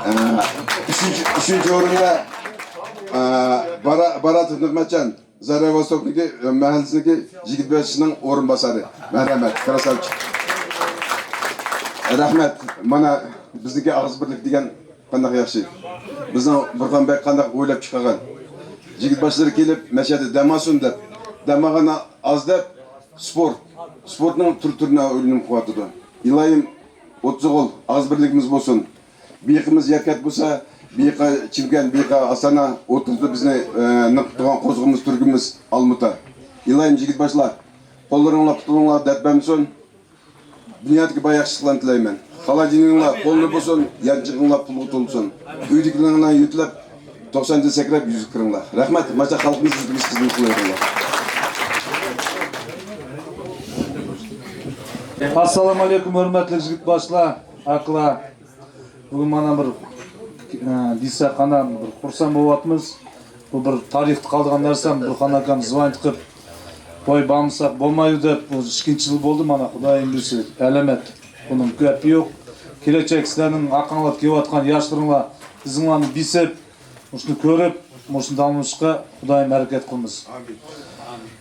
ئە، ئۈچىنچى، ئۈچىنچى ئورۇندا، ئە، بارا-، باراتوف نېمەتجان، زارا ۋاستوكنىڭكى، ئە، مەھەللىسىنىڭكى يىگىت بېشىنىڭ ئورۇنباسارى. مەرھەمەت، كراساۋچىك. رەھمەت. مانا بىزنىڭكى ئاغزى بىرلىك دېگەن قانداق ياخشى. بىزنىڭ بۇرخان بەگ قانداق ئويلاپ چىقارغان. يىگىت باشلىرى كېلىپ، مەشەدە دەم ئالسۇن دەپ، دەم ئالغان ئاز دەپ، سپورت، سپورتنىڭ تۈر-تۈرىنى ئويلىنىپ قىلىۋاتىدۇ. ئىلاھىم، ئوتتۇز ئوغۇل، ئاغزى بىرلىكىمىز بولسۇن. بىيىقىمىز يەركەت بولسا، بىيىقى چىمكەنت، بىيىقى ئاستانا، ئوتتۇرىدا بىزنى، ئە، نىقىپ تۇرغان قوزغىمىز، تۈرگىمىز ئالمۇتا. ئىلاھىم، يىگىت باشلار، قوللىرىڭلار، پۇتلىرىڭلار دەرد بەرمىسۇن. دۇنيادىكى بار ياخشىلىقلارنى تىلەيمەن. خالاجىنىڭلار قولنى بولسۇن، يانچىقىڭلار پۇلغا تولسۇن. ئۆيدىكىلىرىڭلارنى يۆتىلەپ، توقسانچىدىن سەكرەپ يۈزگە كىرىڭلار. رەھمەت، ماشۇ خەلقىمىز ئۈزلۈكسىز خىزمەت قىلىۋېرىڭلار. ئەسسالامۇ ئەلەيكۇم، ھۆرمەتلىك يىگىت باشلار، ئاكىلار. بۈگۈن مانا بىر، ئە، دېسەك، قانداق بىر خۇرسەن بولۇۋاتىمىز. بۇ بىر تارىختا قالىدىغان نەرسە، بىر خان ئاكام زىۋان چىقىپ، ۋاي، بارمىساق بولمايدۇ دەپ، بۇ ئىككىنچى يىل بولدى، مانا، خۇدايىم بىلسە، ئەلەمەت. بۇنىڭ گەپى يوق. كېلەچەك سىلەرنىڭ ئارقاڭلاردا كېلىۋاتقان ياشلىرىڭلار ئىزىڭلارنى بېسىپ، مۇشۇنى كۆرۈپ، مۇشۇنى داۋاملىشىشقا خۇدايىم ھەرىكەت قىلمىسۇن. ئامىن.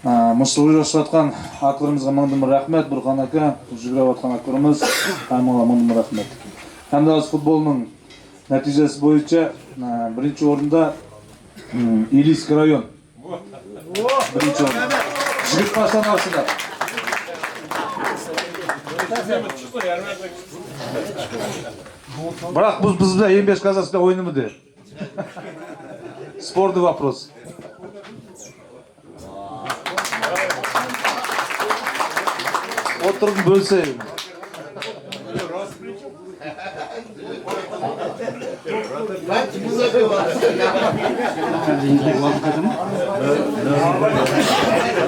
ئە، مۇشۇ ئۇيۇشتۇرۇۋاتقان ئاكىلىرىمىزغا مىڭدىن بىر رەھمەت، بۇرھان ئاكا، يۈگۈرۈۋاتقان ئاكىلىرىمىز، ھەممىڭلارغا مىڭدىن بىر رەھمەت. ھەمدە ھازىر فۇتبولنىڭ نەتىجىسى بويىچە، ئە، بىرىنچى ئورۇندا، ئىم، ئىلىسكى رايون. بىرىنچى ئورۇن. يىگىت باشلار ئارىسىدا. بىراق بىز، بىز بىلەن ئون بەش كازاس بىلەن ئوينىمىدى. Спорный вопрос. ئوتتۇرىدىن بۆلسەي.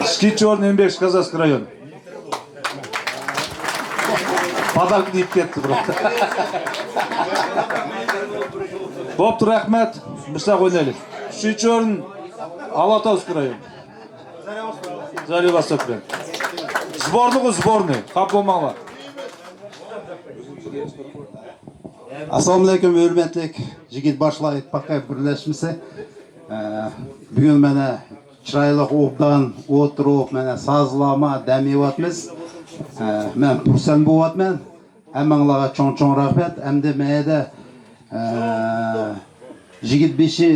ئىككىنچى ئورۇن، ئەمبەك، كازاكىستان رايون. پاداركىنى يەپ كەتتى، بىراق. بوپتۇ، رەھمەت. مۇشۇنداق ئوينايلى. ئۈچىنچى ئورۇن، ئالاتاۋ رايون. زاريا ۋاستوك بىلەن. Сборныйغۇ، сборный. خاپا بولماڭلار. ئەسسالامۇئەلەيكۇم، ھۆرمەتلىك يىگىت باشلار ئىتتىپاقى بىرلەشمىسى. ئە، بۈگۈن مانا چىرايلىق ئوبدان ئولتۇرۇپ، مانا سازلارما دەم ئېلىۋاتىمىز. ئە، مەن خۇرسەن بولۇۋاتىمەن. ھەممىڭلارغا چوڭ-چوڭ رەھمەت. ئەمدى مەيدە، ئە، يىگىت بېشى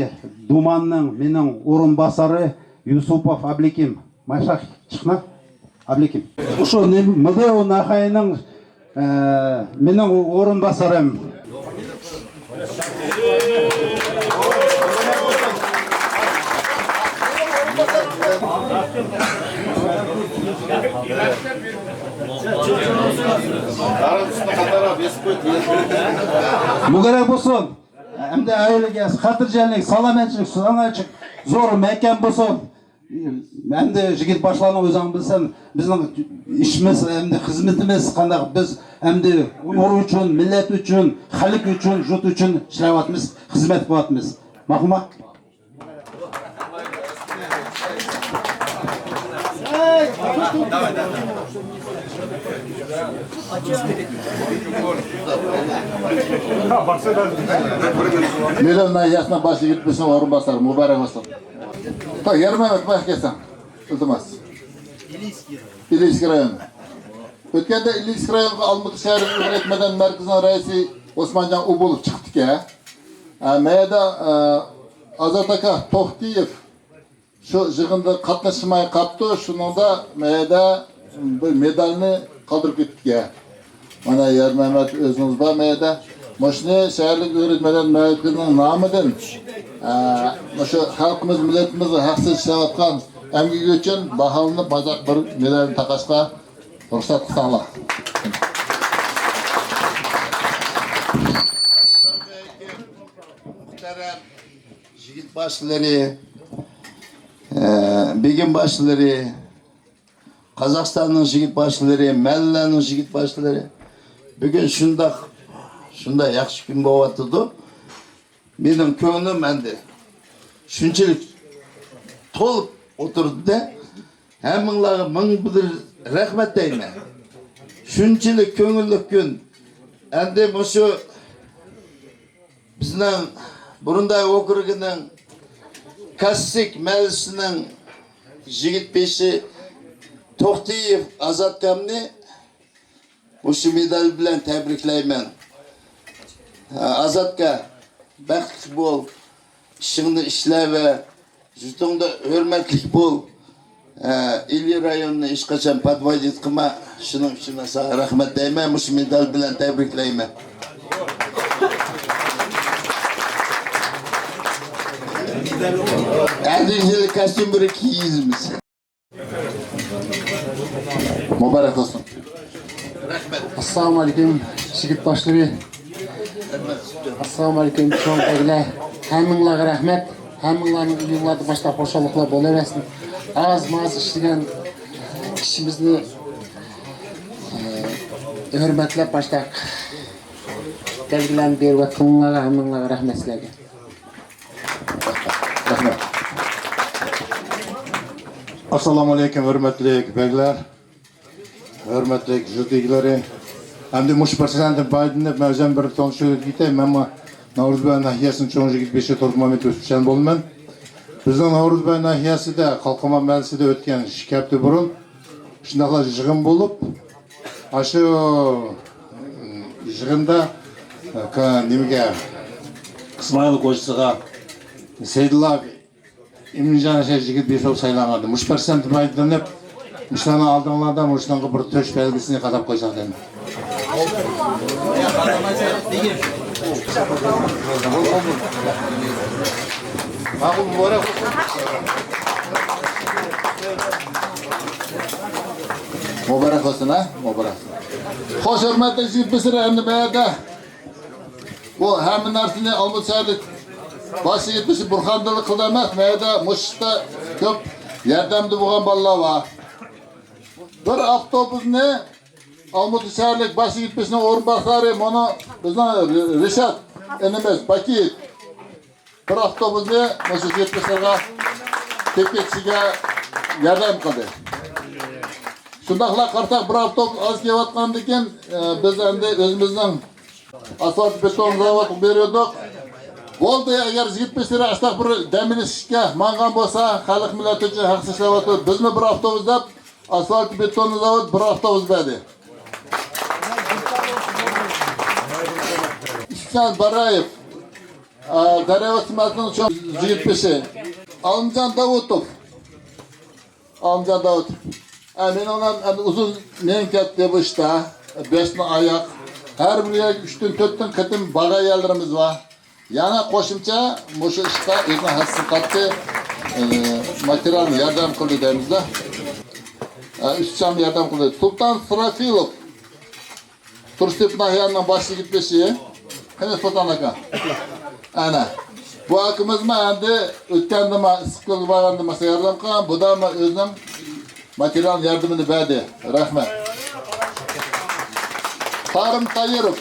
دوماننىڭ مېنىڭ ئورۇنباسارى يۈسۈپوف ئابلىكىم. ماشاق چىقنا ئابلىكىم. شۇ نېم-، مىدىياۋ ناھىيەنىڭ، ئە، مېنىڭ ئورۇنباسارىم. مۇبارەك بولسۇن. ئەمدى ئائىلىگە خاتىرجەملىك، سالامەتچىلىك، سالامەتچىلىك زور مەكەن بولسۇن. ئەمدى يىگىت باشلارنىڭ ئۆزۈڭ بىلسەن، بىزنىڭ ئىشىمىز، ئەمدى خىزمىتىمىز قانداق، بىز ئەمدى ئۇيغۇر ئۈچۈن، مىللەت ئۈچۈن، خەلق ئۈچۈن، يۇرت ئۈچۈن ئىشلەۋاتىمىز، خىزمەت قىلىۋاتىمىز. ماقۇلما؟ مىليون ناھىيەسىنىڭ باش يىگىت بېشىنىڭ ئورۇنباسارى مۇبارەك بولسۇن. تا يەرمەن ئۆتمەي كەلسەڭ، ئىلتىماس. ئىلىسكى رايون. ئۆتكەندە ئىلىسكى رايونغا ئالمۇتا شەھەرلىك ئۇيغۇر ئېتىق مەدەنىيەت مەركىزىنىڭ رەئىسى ئوسمانجان ئۇ بولۇپ چىقىپتىكەن. ئە، مەيەدە، ئە، ئازات ئاكا توختىيېف شۇ يىغىندا قاتناشماي قاپتۇ. شۇنىڭدا مەيەدە بىر مېدالنى قالدۇرۇپ كېتىپتىكەن. مانا يارمەمەت ئۆزىڭىز بار مەيەدە. مۇشۇنى شەھەرلىك ئۇيغۇر ئېتىق مەدەنىيەت مەركىزىنىڭ نامىدىن، ئە، مۇشۇ خەلقىمىز، مىللىتىمىزنىڭ ھەقسىز ئىشلەۋاتقان ئەمگىكى ئۈچۈن باھالىنىپ مازاق بىر مېدالنى تاقاشقا رۇخسەت قىلساڭلار. مۇھتەرەم يىگىت باشلىرى، ئە، بېگىم باشلىرى، قازاقىستاننىڭ يىگىت باشلىرى، مەللىلەرنىڭ يىگىت باشلىرى، بۈگۈن شۇنداق، شۇنداق ياخشى كۈن بولۇۋاتىدۇ. مېنىڭ كۆڭلۈم ئەمدى شۇنچىلىك تولۇپ ئولتۇردى-دە، ھەممىڭلارغا مىڭ بىر رەھمەت دەيمەن. شۇنچىلىك كۆڭۈللۈك كۈن. ئەمدى مۇشۇ بىزنىڭ بۇرۇنداي ئوكرۇگىنىڭ كاسسىك مەھەللىسىنىڭ يىگىت بېشى توختىيېف ئازاتكامنى مۇشۇ مېدال بىلەن تەبرىكلەيمەن. ئازاتكا، بەختلىك بول، ئىشىڭنى ئىشلەۋەر، يۇرتۇڭدا ھۆرمەتلىك بول. ئە، ئىلى رايونىنى ھېچقاچان подводить قىلما. شۇنىڭ ئۈچۈن ساڭا رەھمەت دەيمەن، مۇشۇ مېدال بىلەن تەبرىكلەيمەن. ئەمدى يىل كاستيۇم بىر كىيىزمىز. مۇبارەك بولسۇن. ئەسسالامۇ ئەلەيكۇم، يىگىت باشلىرى. ئەسسالامۇ ئەلەيكۇم، چوڭ بەگلەر. ھەممىڭلارغا رەھمەت. ھەممىڭلارنىڭ ئۆيۈڭلاردا باشتا خۇشاللىقلار بولۇۋەرسۇن. ئاز ماز ئىشلىگەن كىشىمىزنى، ئە، ھۆرمەتلەپ باشتا بەلگىلەرنى بېرىۋاتقىنىڭلارغا ھەممىڭلارغا رەھمەت سىلەرگە. رەھمەت. ئەسسالامۇ ئەلەيكۇم، ھۆرمەتلىك بەگلەر، ھۆرمەتلىك يۇرت ئىگىلىرى. ئەمدى مۇشۇ پۇرسەتتىن پايدىلىنىپ، مەن ئۆزۈم بىر تونۇشتۇرۇپ ئۆتۈپ كېتەي. مەنمۇ ناۋرۇزباي ناھىيەسىنىڭ چوڭ يىگىت بېشى تۇرسۇن مامىتوف ئىشچان بولىمەن. بىزنىڭ ناۋرۇزباي ناھىيەسىدە، قالقانماي مەھەللىسىدە ئۆتكەن ئىككى ھەپتە بۇرۇن شۇنداقلا يىغىن بولۇپ، ئاشۇ يىغىندا، ك-، نېمىگە، ئىسمائىل كوچىسىغا سەيدۇللا ئىمىنجان شەيخ يىگىت بېشى بولۇپ سايلانغانىدى. مۇشۇ پۇرسەتتىن پايدىلىنىپ، مۇشۇلارنىڭ ئالدىڭلاردا مۇشۇنىڭغا بىر تۆش بەلگىسىنى قاداپ قويساق دەيمەن. مۇبارەك بولسۇن، ھە؟ مۇبارەك. خوش، ھۆرمەتلىك يىگىت بېشى، ئەمدى بۇ يەردە بۇ ھەممە نەرسىنى ئالمۇتا شەھەرلىك باش يىگىت بېشى بۇرخاندىنلا قىلدى ئەمەس، مەيەردە مۇشۇ ئىشتا كۆپ ياردەمدە بولغان بالىلار بار. بىر ئاپتوبۇسنى ئالمۇتا شەھەرلىك باش يىگىت بېشىنىڭ ئورۇنباسارى مانا بىزنىڭ رىشات ئىنىمىز باكىت بىر ئاپتوبۇسنى مۇشۇ يىگىت بېشىلارغا كېلىپ كېتىشىگە ياردەم قىلدى. شۇنداقلا قارىساق، بىر ئاپتوبۇس ئاز كېلىۋاتقاندىكىن، ئە، بىز ئەمدى ئۆزىمىزنىڭ ئاسفالت بېتون زاۋۇتىغا بېرىۋاتىدۇق. بولدى، ئەگەر يىگىت بېشىلىرى ئاشۇنداق بىر دەم ئېلىشكە ماڭغان بولسا، خەلق مىللەت ئۈچۈن ھەق ئىشلەۋاتىدۇ. بىزمۇ بىر ئاپتوبۇس دەپ، ئاسفالت بېتون زاۋۇت بىر ئاپتوبۇس بەردى. ئىسمەت بارايېف، ئە، دەرياۋۇز سىماسىنىڭ چوڭ يىگىت بېشى. ئالىمجان داۋۇتوف. ئالىمجان داۋۇت. ئە، مېنىڭ بىلەن ئەمدى ئۇزۇن مېڭىپ كەتتى بۇ ئىشتا. بەشتىن ئاياق. ھەر بىر يەرگە ئۈچتىن، تۆتتىن قېتىم بارغان يەرلىرىمىز بار. يەنە قوشۇمچە مۇشۇ ئىشقا ئۆزىنىڭ ھەسسىسىنى قاتتى، ئە، ماتېرىيال ياردەم قىلدى دەيمىزدە. ئە، ئۈستىچام ياردەم قىلدى. سۇلتان سىرافىلوف. تۇرسىپ ناھىيەنىڭ باش يىگىت بېشى. قېنى سۇلتان ئاكا؟ ئەنە. بۇ ئاكىمىزمۇ ئەمدى ئۆتكەندىمۇ ئىسسىقكۆلگە بارغاندا ماڭا ياردەم قىلغان، بۇدامۇ ئۆزىنىڭ ماتېرىيال ياردىمىنى بەردى. رەھمەت. تارىم تايىروف.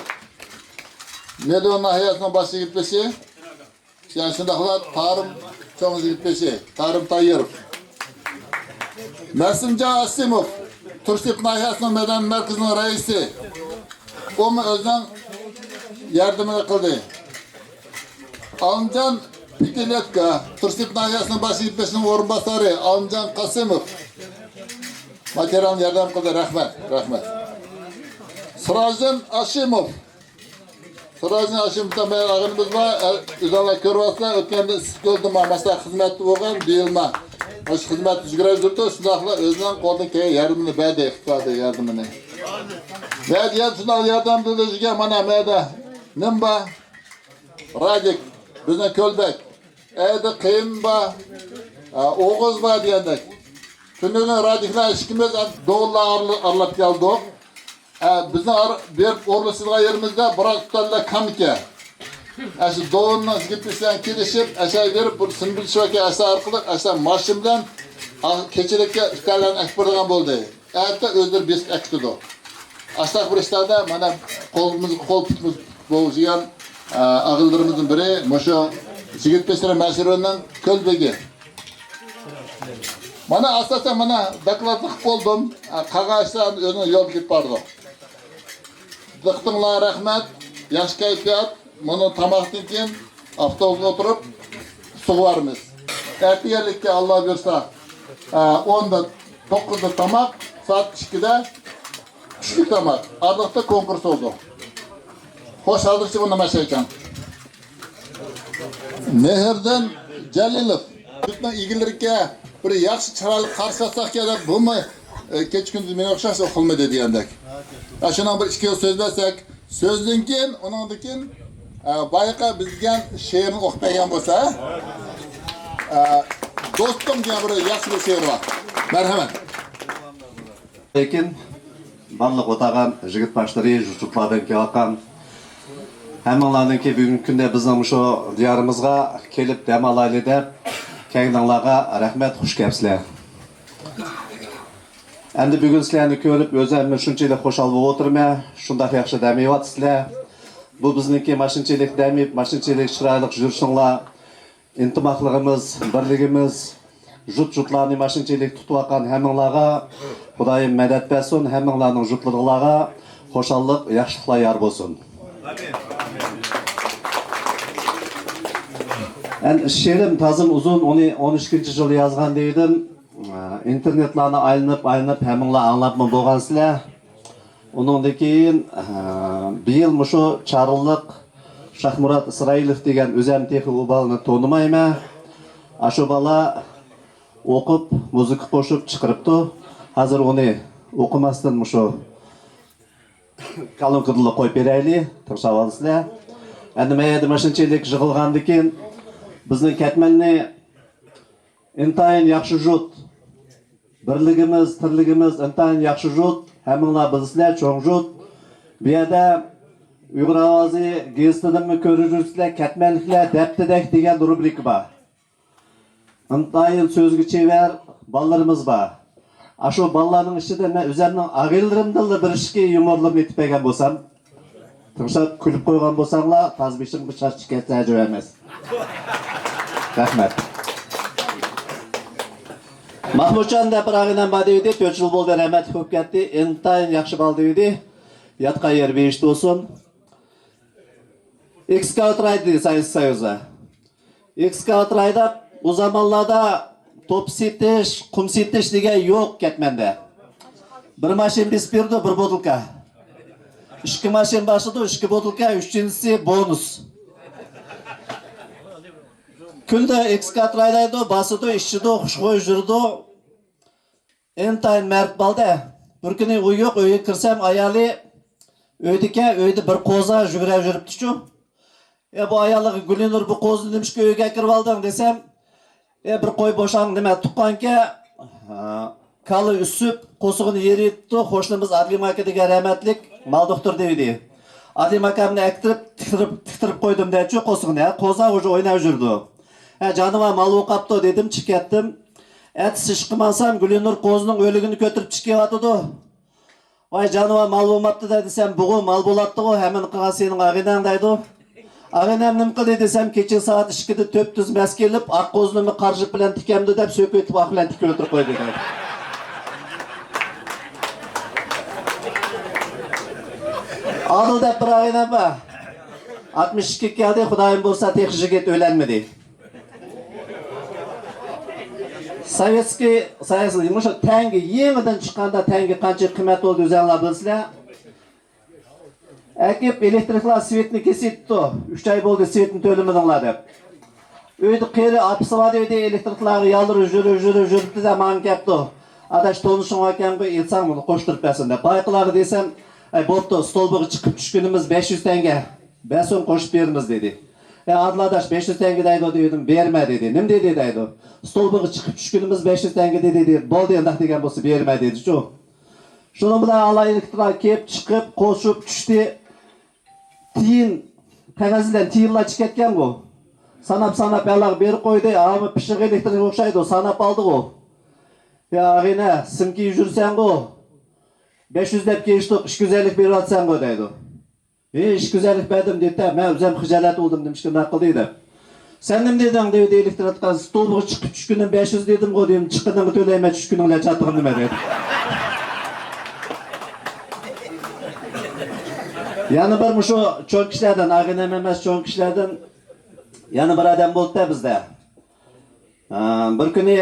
مەيدىۋان ناھىيەسىنىڭ باش يىگىت بېشى. يەنە شۇنداقلا تارىم چوڭ يىگىت بېشى، تارىم تايىروف. مەسىمجان ئاسىموف، تۇرسىپ ناھىيەسىنىڭ مەدەنىيەت مەركىزىنىڭ رەئىسى. ئۇمۇ ئۆزىنىڭ ياردىمىنى قىلدى. ئالىمجان پېتىلېتكا، تۇرسىپ ناھىيەسىنىڭ باش يىگىت بېشىنىڭ ئورۇنباسارى ئالىمجان قاسىموف ماتېرىيال ياردەم قىلدى. رەھمەت، رەھمەت. سىراجىدىن ئاشىموف. سىراجىدىن ھاشىم بىر ئاغىنىمىز بار، ئە، ئۆزۈڭلار كۆرۈۋاتىسىلەر، ئۆتكەندە ئىسسىقكۆلدە ما-، ماستا خىزمەتتە بولغان، بۇ يىل ما-، مۇشۇ خىزمەتتە يۈگۈرۈپ يۈرىدۇ، شۇنداقلا ئۆزىنىڭ قولىدىن كەلگەن ياردىمىنى بەردى، ئىقتىسادىي ياردىمىنى. مەن يەنە شۇنداق ياردەم بىلدۈرگەن، مانا مەدە نېمە بار؟ رادىك، بىزنىڭ كۆلبەك، ئەدە قېيىن بار، ئە، ئوغۇز بار دېگەندەك. تۈنۈگۈن رادىكلار ئىككىمىز دوللار ئارىلا-، ئارىلاپ كەلدۇق. ئە، بىزنىڭ ئار-، بېرىپ ئورۇنلىشىدىغان يېرىمىزدە بىراز تۈتەنلەر كەم ئىكەن. ئەشۇ دولىنىڭ يىگىت بىلەن كېلىشىپ، ئەشە بېرىپ، بىر سىمبىل شۇۋاكى ئەشە ئارقىلىق، ئەشە ماشىنا بىلەن، ئا، كېچىلىككە تۈتەنلەرنى ئەكىپ بېرىدىغان بولدى. ئەتە ئۆزلىرى بېسىپ ئەكېتىدۇ. ئاشۇنداق بىر ئىشلاردا مانا قولىمىز، قول پۇتىمىز بوغۇشىدىغان، ئە، ئاغىنىلىرىمىزنىڭ بىرى مۇشۇ يىگىت بېشى مەشرۇنىڭ كۆلبېگى. مانا ئاساسەن مانا دوكلاتنى قىلىپ بولدۇم. قالغان ئىشلار ئۆزىنىڭ يولىدا كېتىپ بارىدۇ. دىققىتىڭلارغا رەھمەت. ياخشى كەيپىيات. مانا تاماقتىن كېيىن ئاپتوبۇسقا ئولتۇرۇپ سۇغا بارىمىز. ئەتىگەنلىككە ئاللا بۇيرۇسا، ئە، ئوندا، توققۇزدا تاماق، سائەت ئىككىدە چۈشلۈك تاماق. ئارىلىقتا كونكۇرس بولىدۇ. خوش، ھازىرچە بۇنى مەشەيكەن. مېھرىدىن جەلىلوف. يۇرتنىڭ ئىگىلىرىكە بىر ياخشى چىرايلىق قارشى ئالساقكەن دەپ، بۇمۇ، ئە، كېچە كۈندۈز مېنى ئوخشاش ئۇقۇلمىدى دېگەندەك. ئە، شۇنىڭ بىر ئىككى سۆز بەرسەك، سۆزدىن كېيىن، ئۇنىڭدىن كېيىن، ئە، بايىقى بىز دېگەن شېئىرنى ئوقۇپ بەرگەن بولسا، ئە، دوستۇم دېگەن بىر ياخشى بىر شېئىر بار. مەرھەمەت. لېكىن بارلىق ئوتاغان يىگىت باشلىرى، يۇرتلاردىن كېلىۋاتقان ھەممىڭلارنىڭكى بۈگۈنكى كۈندە بىزنىڭ مۇشۇ دىيارىمىزغا كېلىپ دەم ئالايلى دەپ كەلگىنىڭلارغا رەھمەت، خۇش كەپسىلەر. ئەمدى بۈگۈن سىلەرنى كۆرۈپ ئۆزۈممۇ شۇنچىلىك خۇشال بولۇپ ئولتۇرىمەن، شۇنداق ياخشى دەم ئېلىۋاتىسىلەر. بۇ بىزنىڭكى ماشىنىچىلىك دەم ئېلىپ، ماشىنىچىلىك چىرايلىق يۈرسۇڭلار. ئىنتىماقلىقىمىز، بىرلىكىمىز، جۇت-جۇتلارنى ماشىنىچىلىك تۇتۇۋاتقان ھەممىڭلارغا خۇدايىم مەدەت بەرسۇن، ھەممىڭلارنىڭ جۇتلىرىغا خۇشاللىق، ياخشىلىقلار يار بولسۇن. ئەن شېئىرىم تازىم ئۇزۇن، ئۇنى ئون ئىككىنچى يىل يازغان دېدىم. ئىنتېرنېتلارنى ئايلىنىپ، ئايلىنىپ، ھەممىڭلار ئاڭلاپمۇ بولغانسىلەر. ئۇنىڭدىن كېيىن، ئە، بىيىل مۇشۇ چارلىق شاھمۇرات ئىسرائىلوف دېگەن ئۆزەم تېخى ئۇ بالىنى تونۇمايمەن. ئاشۇ بالا ئوقۇپ، مۇزىكا قوشۇپ چىقىرىپتۇ. ھازىر ئۇنى ئوقۇماستىن مۇشۇ كالونكىدىلا قويۇپ بېرەيلى، تىڭشاۋالىسىلەر. ئەمدى مەيەردە ماشىنىچىلىك يىغىلغاندىن كېيىن بىزنىڭ كەتمەننى ئىنتايىن ياخشى جۇت. بىرلىكىمىز، تىرلىكىمىز ئىنتايىن ياخشى جۇت. ھەممىڭلار بىلىسىلەر، چوڭ جۇت. بۇ يەردە ئۇيغۇر ئاۋازى گېزىتىدىنمۇ كۆرۈپ يۈرسىلەر، كەتمەنلىكلەر دەپتىدەك دېگەن روبرىكا بار. ئىنتايىن سۆزگە چېۋەر بالىلىرىمىز بار. ئاشۇ بالىلارنىڭ ئىچىدە مەن ئۆزەمنىڭ ئاغىنىلىرىمدىنلا بىر ئىككى يۇمۇرلىرىنى ئېيتىپ بەرگەن بولسام، تىڭشاپ كۈلۈپ قويغان بولساڭلار، تاز بېشىمغا چاچ چىقىرىپ ئەجەب ئەمەس. رەھمەت. ماھمۇتجان دەپ بىر ئاغىنەم بار دەيدۇ، تۆت يىل بولدى رەھمەتلىك بولۇپ كەتتى. ئىنتايىن ياخشى بالا دەيدۇ. ياتقان يېرى بېھىشت بولسۇن. ئېكسكاۋاتور ھەيدىدى سوۋېتسكىي سويۇزدا. ئېكسكاۋاتور ھەيدەپ، ئۇ زامانلاردا توپا سېتىش، قۇم سېتىش دېگەن يوق كەتمەندە. بىر ماشىنا بېسىپ بېرىدۇ، بىر بوتۇلكا. ئىككى ماشىنا باسىدۇ، ئىككى بوتۇلكا، ئۈچىنچىسى بونۇس. كۈندە ئېكسكاۋاتور ھەيدەيدۇ، باسىدۇ، ئىچىدۇ، خۇشخۇي يۈرىدۇ. ئىنتايىن مەرد بالىدە. بىر كۈنى ئۇ يوق، ئۆيگە كىرسەم، ئايالى ئۆيدىكەن، ئۆيدە بىر قوزا يۈگۈرۈپ يۈرۈپتىچۇ. ئە، بۇ ئاياللارغا، گۈلنۇر، بۇ قوزىنى نېمىشقا ئۆيگە ئەكىرىۋالدىڭ دېسەم، ئە، بىر قوي بوشاڭ نېمە تۇغقانكەن، ھە، كالا ئۆسۈپ، قورسىقىنى يېرىۋېتىپتۇ. قوشنىمىز ئادىل ئاكا دېگەن رەھمەتلىك مال دوختۇر دەيدۇ. ئادىل ئاكامنى ئەكىرىپ، تىكتۈرۈپ، تىكتۈرۈپ قويدۇم دەچۇ قوزىنى، ھە، قوزا ئۇجۇ ئويناپ يۈرىدۇ. ھە، جانىۋار مال بولۇپ قاپتۇ دېدىم، چىقىپ كەتتىم. ئەتىسى ئىشقا ماڭسام، گۈلنۇر قوزىنىڭ ئۆلۈكىنى كۆتۈرۈپ چىقىۋاتىدۇ. ۋاي جانىۋار، مال بولماپتۇ-دە دېسەم، بۇغۇ مال بولاتتىغۇ، ھەممىنى قىلغان سېنىڭ ئاغىنەڭ دەيدۇ. ئاغىنەم نېمە قىلدى دېسەم، كېچە سائەت ئىككىدە تۆپتۈز مەس كېلىپ، ئاق قوزىنىمنى قارا جىپ بىلەن تىكەمدۇ دەپ سۆكۈۋېتىپ، ئاق بىلەن تىكىۋېتىپ قويدى دەيدۇ. ئادىل دەپ بىر ئاغىنەم بار. ئاتمىش ئىككىگە كەلدى، خۇدايىم بۇيرۇسا تېخى يىگىت ئۆيلەنمىدى. سوۋېتسكىي سويۇز، مۇشۇ تەڭگە يېڭىدىن چىققاندا تەڭگە قانچە قىممەت بولدى ئۆزۈڭلار بىلىسىلەر. ئەكىپ ئېلېكتىرىكلار سۋېتنى كېسىۋېتىپتۇ. ئۈچ ئاي بولدى سۋېتنى تۆلىمىدىڭلار دەپ. ئۆيدە قېرى ئاپىسى بار ئىدى، ئېلېكتىرىكلارغا يالۋۇرۇپ يۈرۈپ يۈرۈپ يۈرۈپتۇ دە ماڭا كەپتۇ. ئاداش، تونۇشۇڭ باركەنغۇ، ئېيتساڭ بۇنى قوشتۇرۇپ بەرسۇن دەپ. بايىقىلارغا دېسەم، ئەي بوپتۇ، ستولبىغا چىقىپ چۈشكىنىمىز بەش يۈز تەڭگە. بەرسۇن، قوشۇپ بېرىمىز دېدى. ئەي ئادىل ئاداش، بەش يۈز تەڭگە دەيدۇ دېدىم، بەرمە دېدى. نېمە دېدى دەيدۇ. ستولبىغا چىقىپ چۈشكىنىمىز بەش يۈز تەڭگە دېدى دېدى. بولدى، ئۇنداق دېگەن بولسا بەرمە دېدىچۇ. شۇنىڭ بىلەن ئالايىتلار كېلىپ چىقىپ قوشۇپ چۈشتى. تىيىن، قەغەز بىلەن تىيىنلار چىقىپ كەتكەنغۇ. ساناپ ساناپ ئەلاغا بېرىپ قويدى. ئاۋۇ پىششىق ئېلېكتىرىك ئوخشايدۇ، ساناپ ئالدىغۇ. يا ئاغىنە، سىمكا يۈرسەڭغۇ. بەش يۈز دەپ كېلىشتۇق، ئىككى يۈز ئەللىك بېرىۋاتىسەنغۇ دەيدۇ. ھېي، ئىككى يۈز ئەللىك بەردىم دېدى، مەن ئۆزۈم خىجالەت بولدۇم، نېمىشقا ئۇنداق قىلدى دەپ. سەن نېمە دېدىڭ دېدى ئېلېكتىرىك ئاتقان، ستولبىغا چىقىپ چۈشكىنىم بەش يۈز دېدىمغۇ دېدىم، چىققىنىڭغا تۆلەيمەن، چۈشكىنىڭ بىلەن چاتىقىم نېمە دېدى. يەنە بىر مۇشۇ چوڭ كىشىلەردىن، ئاغىنەم ئەمەس، چوڭ كىشىلەردىن يەنە بىر ئادەم بولدى بىزدە. ھە، بىر كۈنى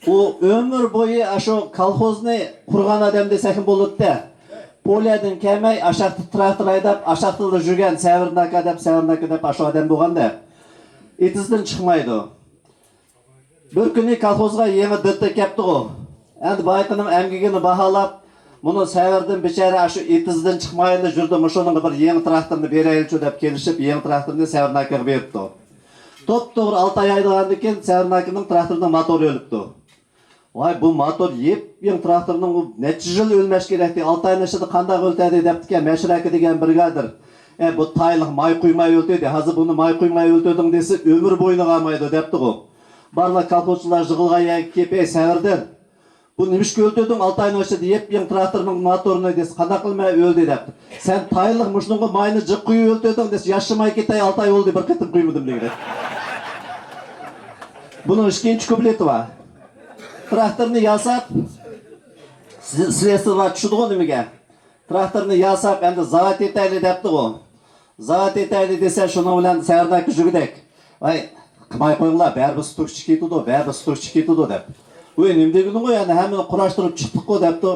ئۇ ئۆمۈر بويى ئاشۇ كالخوزنى قۇرغان ئادەم دېسەكمۇ بولىدۇ. پوليەدىن كەلمەي، ئاشاقتا تىراي تىراي دەپ، ئاشاقتىلا يۈرگەن، سەۋرناكا دەپ، سەۋرناكا دەپ، ئاشۇ ئادەم بولغاندا، ئېتىزدىن چىقمايدۇ. بىر كۈنى كالخوزغا يېڭى دىرېكتور كەپتىغۇ. ئەمدى بايىقىنىڭ ئەمگىكىنى باھالاپ، مۇنۇ سەۋردىن بىچارە ئاشۇ ئېتىزدىن چىقمايلا يۈردى، مۇشۇنىڭغا بىر يېڭى تىراكتورنى بېرەيلىچۇ دەپ كېلىشىپ، يېڭى تىراكتورنى سەۋرناكىغا بېرىپتۇ. توپتوغرا ئالتە ئاي ھەيدىغاندىن كېيىن سەۋرناكىنىڭ تىراكتورىنىڭ موتورى ئۆلۈپتۇ. ۋاي، بۇ موتور يېپيېڭى تىراكتورنىڭ، ئۇ نەچچە يىل ئۆلمەش كېرەكتى، ئالتە ئاينىڭ ئىچىدە قانداق ئۆلتەردى دەپتىكەن مەشرەكە دېگەن بىرگادىر. ئە، بۇ تايلىق ماي قۇيماي ئۆلتۈردى، ھازىر بۇنى ماي قۇيماي ئۆلتۈردۈڭ دېسە، ئۆمۈر بويىنىغا ئالمايدۇ دەپتىغۇ. بارلىق كالخوزچىلار يىغىلغان يەرگە كېلىپ، ئەي سەۋردىن، بۇ نېمىشقا ئۆلتۈردۈڭ ئالتە ئاينىڭ ئىچىدە يېپيېڭى تىراكتورنىڭ موتورىنى دېسە، قانداق قىلىمەن ئۆلدى دەپتۇ. سەن تايلىق مۇشۇنىڭغا ماينى جىق قۇيۇپ ئۆلتۈردۈڭ دېسە، ياشىماي كېتەي، ئالتە ئاي بولدى، بىر قېتىم قۇيمىدىم دېگۈدەك. بۇنىڭ ئىككىنچى كۇپلېتى بار. تىراكتورنى ياساپ، سلېسارلار چۈشىدىغۇ نېمىگە؟ تىراكتورنى ياساپ، ئەمدى زاۋۇت ئېتەيلى دەپتىغۇ. زاۋۇت ئېتەيلى دېسە، شۇنىڭ بىلەن سەۋرناكا يۈرگۈدەك. ۋاي، قىلماي قويۇڭلار، بەرىبىر ستوكچى كېتىدۇ، بەرىبىر ستوكچى كېتىدۇ دەپ. ۋاي، نېمە دېگىنىغۇ، يەنى ھەممىنى قۇراشتۇرۇپ چىقتۇققۇ دەپتۇ.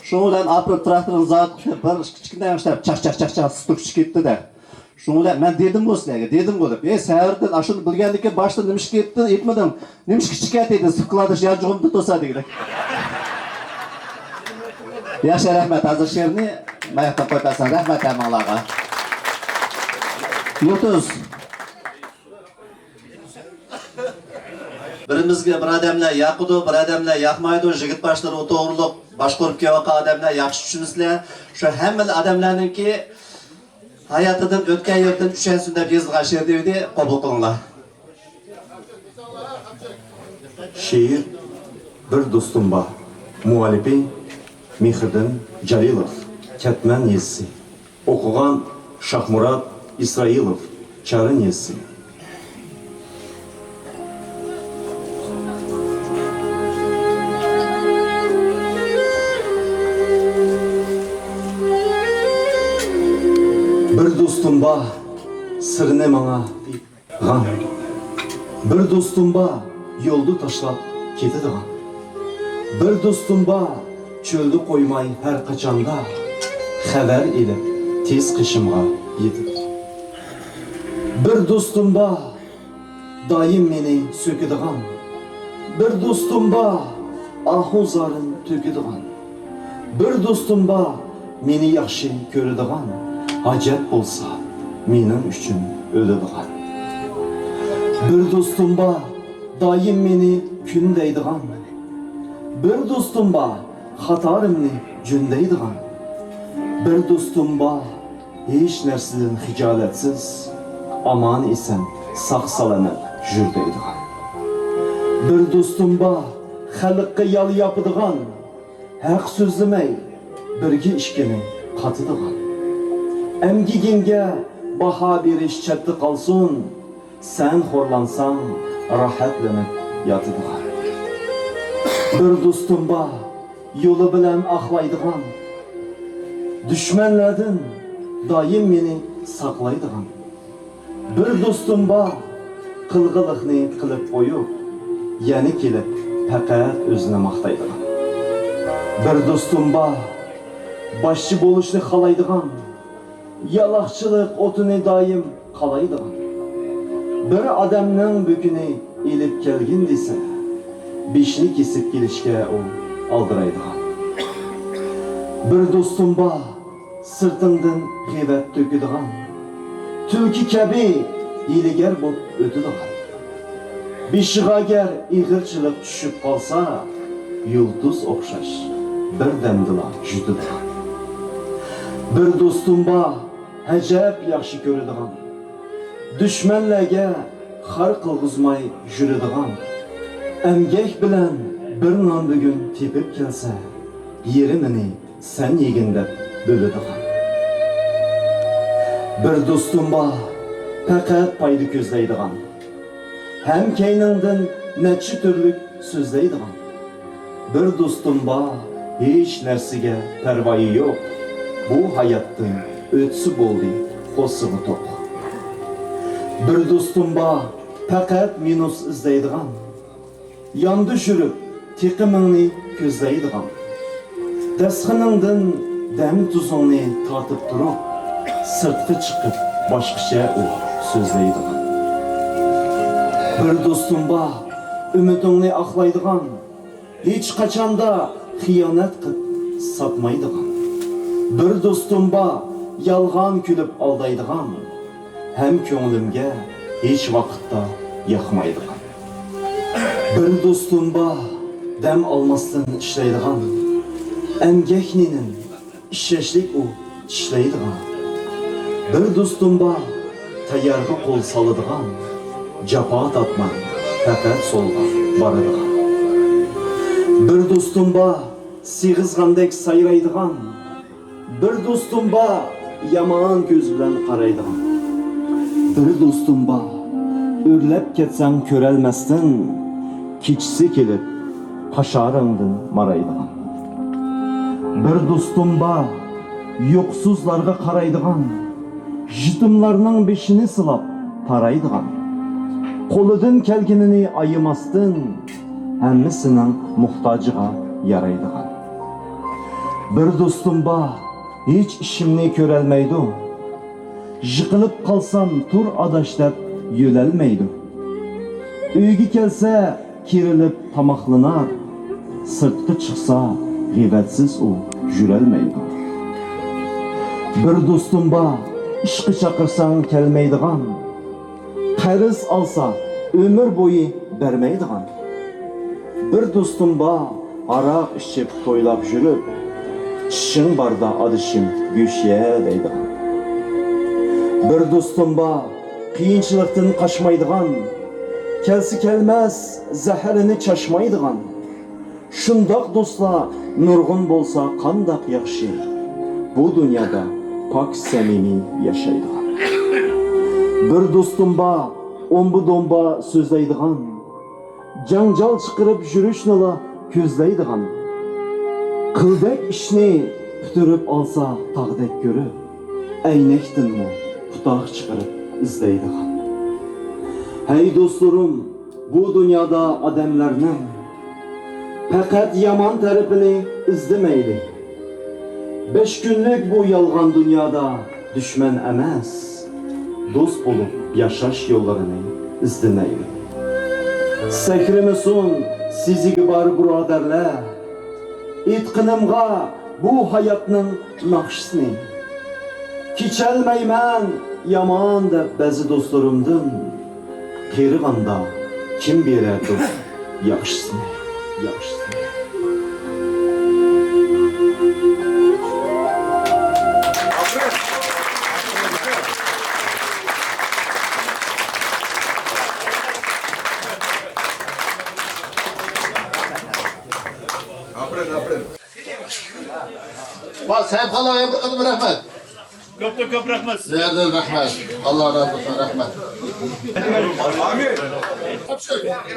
شۇنىڭ بىلەن ئاپىرىپ تىراكتورنى زاۋۇتقا، بىر كىچىككىنە ئىشلەپ، چاق، چاق، چاق، چاق، ستوكچى كېتتى دە. شۇنىڭ بىلەن مەن دېدىمغۇ سىلەرگە، دېدىمغۇ دەپ. ئېي، سەۋردىن ئاشۇنى بىلگەندىكىن باشتا نېمىشقا ئېيتتىڭ، ئېيتمىدىڭ؟ نېمىشقا كىچىك ئەتىدىن سىققىلاداش يانچۇقۇمدا تۇرسا دېگۈدەك. ياخشى، رەھمەت. ھازىر شېئىرنى ماياقتىن قويۇپ بەرسەڭ. رەھمەت ھەممىڭلارغا. يۇلتۇز. بىرىمىزگە بىر ئادەملەر ياقىدۇ، بىر ئادەملەر ياقمايدۇ. يىگىت باشلىرى ئۇ توغرۇلۇق باشقۇرۇپ كېلىۋاتقان ئادەملەر ياخشى چۈشىنىسىلەر. شۇ ھەممىلا ئادەملەرنىڭكى ھاياتىدىن ئۆتكەن يېرىدىن چۈشەنسۇن دەپ يېزىلغان شېئىر دېۋىدى، قوبۇل قىلىڭلار. شېئىر بىر دوستۇم بار. مۇئەللىپى مېھرىدىن جالىلوف، كەتمەن يېزىسى. ئوقۇغان شاھمۇرات ئىسرائىلوف، چارىن يېزىسى. بىر دوستۇم بار، سىرىنى ماڭا ئېيتىدىغان. بىر دوستۇم بار، يولدا تاشلاپ كېتىدىغان. بىر دوستۇم بار، چۆلدە قويماي ھەر قاچاندا، خەۋەر ئېلىپ تېز قېشىمغا يېتىدىغان. بىر دوستۇم بار، دائىم مېنى سۆكىدىغان. بىر دوستۇم بار، ئاھۇ زارىم تۆكىدىغان. بىر دوستۇم بار، مېنى ياخشى كۆرىدىغان، ھاجەت بولسا مېنىڭ ئۈچۈن ئۆلىدىغان. بىر دوستۇم بار، دائىم مېنى كۈندەيدىغان. بىر دوستۇم بار، خاتالىرىمنى جۈندەيدىغان. بىر دوستۇم بار، ھېچ نەرسىدىن خىجالەتسىز، ئامان-ئېسەن، ساق-سالامەت يۈر دەيدىغان. بىر دوستۇم بار، خەلققە يال ياپىدىغان، ھەق سۆزلىمەي، بىرگە ئىككىنى قاتىدىغان. ئەمگىكىڭگە باھا بېرىش چەتتە قالسۇن، سەن خورلانساڭ، راھەتلىنىپ ياتىدىغان. بىر دوستۇم بار، يولى بىلەن ئاقلايدىغان، دۈشمەنلەردىن دائىم مېنى ساقلايدىغان. بىر دوستۇم بار، قىلغىلىقنى قىلىپ قويۇپ، يەنە كېلىپ پەقەت ئۆزىنى ماختايدىغان. بىر دوستۇم بار، باشچى بولۇشنى خالايدىغان، يالاقچىلىق ئوتىنى دائىم قالايدىغان. بىر ئادەمنىڭ بۆكىنى ئېلىپ كەلگىن دېسە، بېشىنى كېسىپ كېلىشكە ئۇ ئالدىرايدىغان. بىر دوستۇم بار، سىرتىڭدىن غەيۋەت تۆكىدىغان، تۈلكە كەبى ھىيلىگەر بولۇپ ئۆتىدىغان. بېشىغا ئەگەر ئېغىرچىلىق چۈشۈپ قالسا، يۇلتۇز ئوخشاش بىردەمدىلا يۈتىدىغان. بىر دوستۇم بار، ئەجەب ياخشى كۆرىدىغان، دۈشمەنلەرگە خار قىلغۇزماي يۈرىدىغان. ئەمگەك بىلەن بىر نان بۈگۈن تېپىپ كەلسە، يېرىمىنى سەن يېگىن دەپ بۆلىدىغان. بىر دوستۇم بار، پەقەت پايدا كۆزلەيدىغان، ھەم كەينىڭدىن نەچچە تۈرلۈك سۆزلەيدىغان. بىر دوستۇم بار، ھېچ نەرسىگە پەرۋايى يوق، بۇ ھاياتتىن ئۆتسە بولدى، قورسىقى توق. بىر دوستۇم بار، پەقەت مىنۇس ئىزدەيدىغان، ياندا يۈرۈپ تېقىمىڭنى كۆزلەيدىغان. دەسخىنىڭدىن دەم تۇزۇڭنى تارتىپ تۇرۇپ، سىرتقا چىقىپ باشقىچە ئۇ سۆزلەيدىغان. بىر دوستۇم بار، ئۈمىدىڭنى ئاقلايدىغان، ھېچقاچاندا خىيانەت قىپ ساتمايدىغان. بىر دوستۇم بار، يالغان كۈلۈپ ئالدايدىغان، ھەم كۆڭلۈمگە ھېچ ۋاقىتتا ياقمايدىغان. بىر دوستۇم بار، دەم ئالماستىن ئىشلەيدىغان، ئەمگەك نېنىم ئىشەنچلىك ئۇ چىشلەيدىغان. بىر دوستۇم بار، تەييارغا قول سالىدىغان، جاپا تارتماي پەقەت سولغا بارىدىغان. بىر دوستۇم بار، سېغىزغاندەك سايرايدىغان. بىر دوستۇم بار، يامان كۆز بىلەن قارايدىغان. بىر دوستۇم بار، ئۆرلەپ كەتسەڭ كۆرەلمەستىن، كېچىسى كېلىپ قاشارىڭدىن مارايدىغان. بىر دوستۇم بار، يوقسۇزلارغا قارايدىغان، يېتىملارنىڭ بېشىنى سىلاپ تارايدىغان. قولىدىن كەلگىنىنى ئايىماستىن، ھەممىسىنىڭ موھتاجىغا يارايدىغان. بىر دوستۇم بار، ھېچ ئىشىمنى كۆرەلمەيدۇ. يىقىلىپ قالسام تۇر ئاداش دەپ يۆلەلمەيدۇ. ئۆيگە كەلسە كىرىلىپ تاماقلىنار، سىرتقا چىقسا غەيۋەتسىز ئۇ يۈرەلمەيدۇ. بىر دوستۇم بار، ئىشقا چاقىرساڭ كەلمەيدىغان، قەرز ئالسا ئۆمۈر بويى بەرمەيدىغان. بىر دوستۇم بار، ھاراق ئىچىپ تويلاپ يۈرۈپ، چىشىڭ باردا ئادىشىم گۆش يە دەيدىغان. بىر دوستۇم بار، قىيىنچىلىقتىن قاچمايدىغان، كەلسە كەلمەس زەھىرىنى چاچمايدىغان. شۇنداق دوستلار نۇرغۇن بولسا قانداق ياخشى، بۇ دۇنيادا پاك سەمىمىي ياشايدىغان. بىر دوستۇم بار، ئومبا-دومبا سۆزلەيدىغان، جاڭجال چىقىرىپ يۈرۈشنىلا كۆزلەيدىغان. قىلدەك ئىشنى پۈتتۈرۈپ ئالسا تاغدەك كۆرۈپ، ئەينەكتىنمۇ پۇتاق چىقىرىپ ئىزدەيدىغان. ھەي دوستلىرىم، بۇ دۇنيادا ئادەملەرنىڭ پەقەت يامان تەرىپىنى ئىزدىمەيلى. بەش كۈنلۈك بۇ يالغان دۇنيادا دۈشمەن ئەمەس، دوست بولۇپ ياشاش يوللىرىنى ئىزدىمەيلى. سەكرىمىسۇن سېزگۈ بار بۇرادەرلەر، ئېيتقىنىمغا بۇ ھاياتنىڭ ناخشىسىنى. كېچەلمەيمەن يامان دەپ بەزى دوستلىرىمدىن، قېرىغاندا كىم بېرەر دوست ياخشىسىنى، ياخشىسىنى. ئاپىرىن، ئاپىرىن. ۋاي، سەيىپخانلارغا بىر قېتىم رەھمەت. كۆپتىن كۆپ رەھمەت. سىلەردىن رەھمەت. ئاللا رازى بولسۇن، رەھمەت.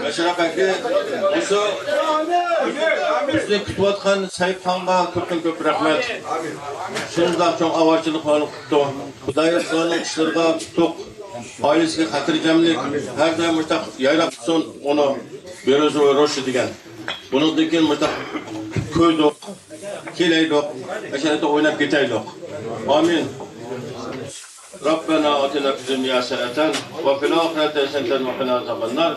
ئەشرەپ ئەكە، مۇشۇ بىزنى كۈتۈۋاتقان سەيىپخانغا كۆپتىن كۆپ رەھمەت. شۇنداق چوڭ ئاۋارىچىلىك قىلىپتۇ. خۇدايىم ئۇلارنىڭ ئىشلىرىغا ئۇتۇق، ئائىلىسىگە خاتىرجەملىك، ھەر دائىم مۇشۇنداق يايراپ تۇرسۇن ئۇنى بىروزى ۋە روشى دېگەن. بۇنىڭدىن كېيىن مۇشۇنداق كۆردۇق، كېلەيدۇق، ئەشەدە ئويناپ كېتەيدۇق. ئامىن. ربنا آتنا في الدنيا حسنة وفي الآخرة حسنة وقنا عذاب النار.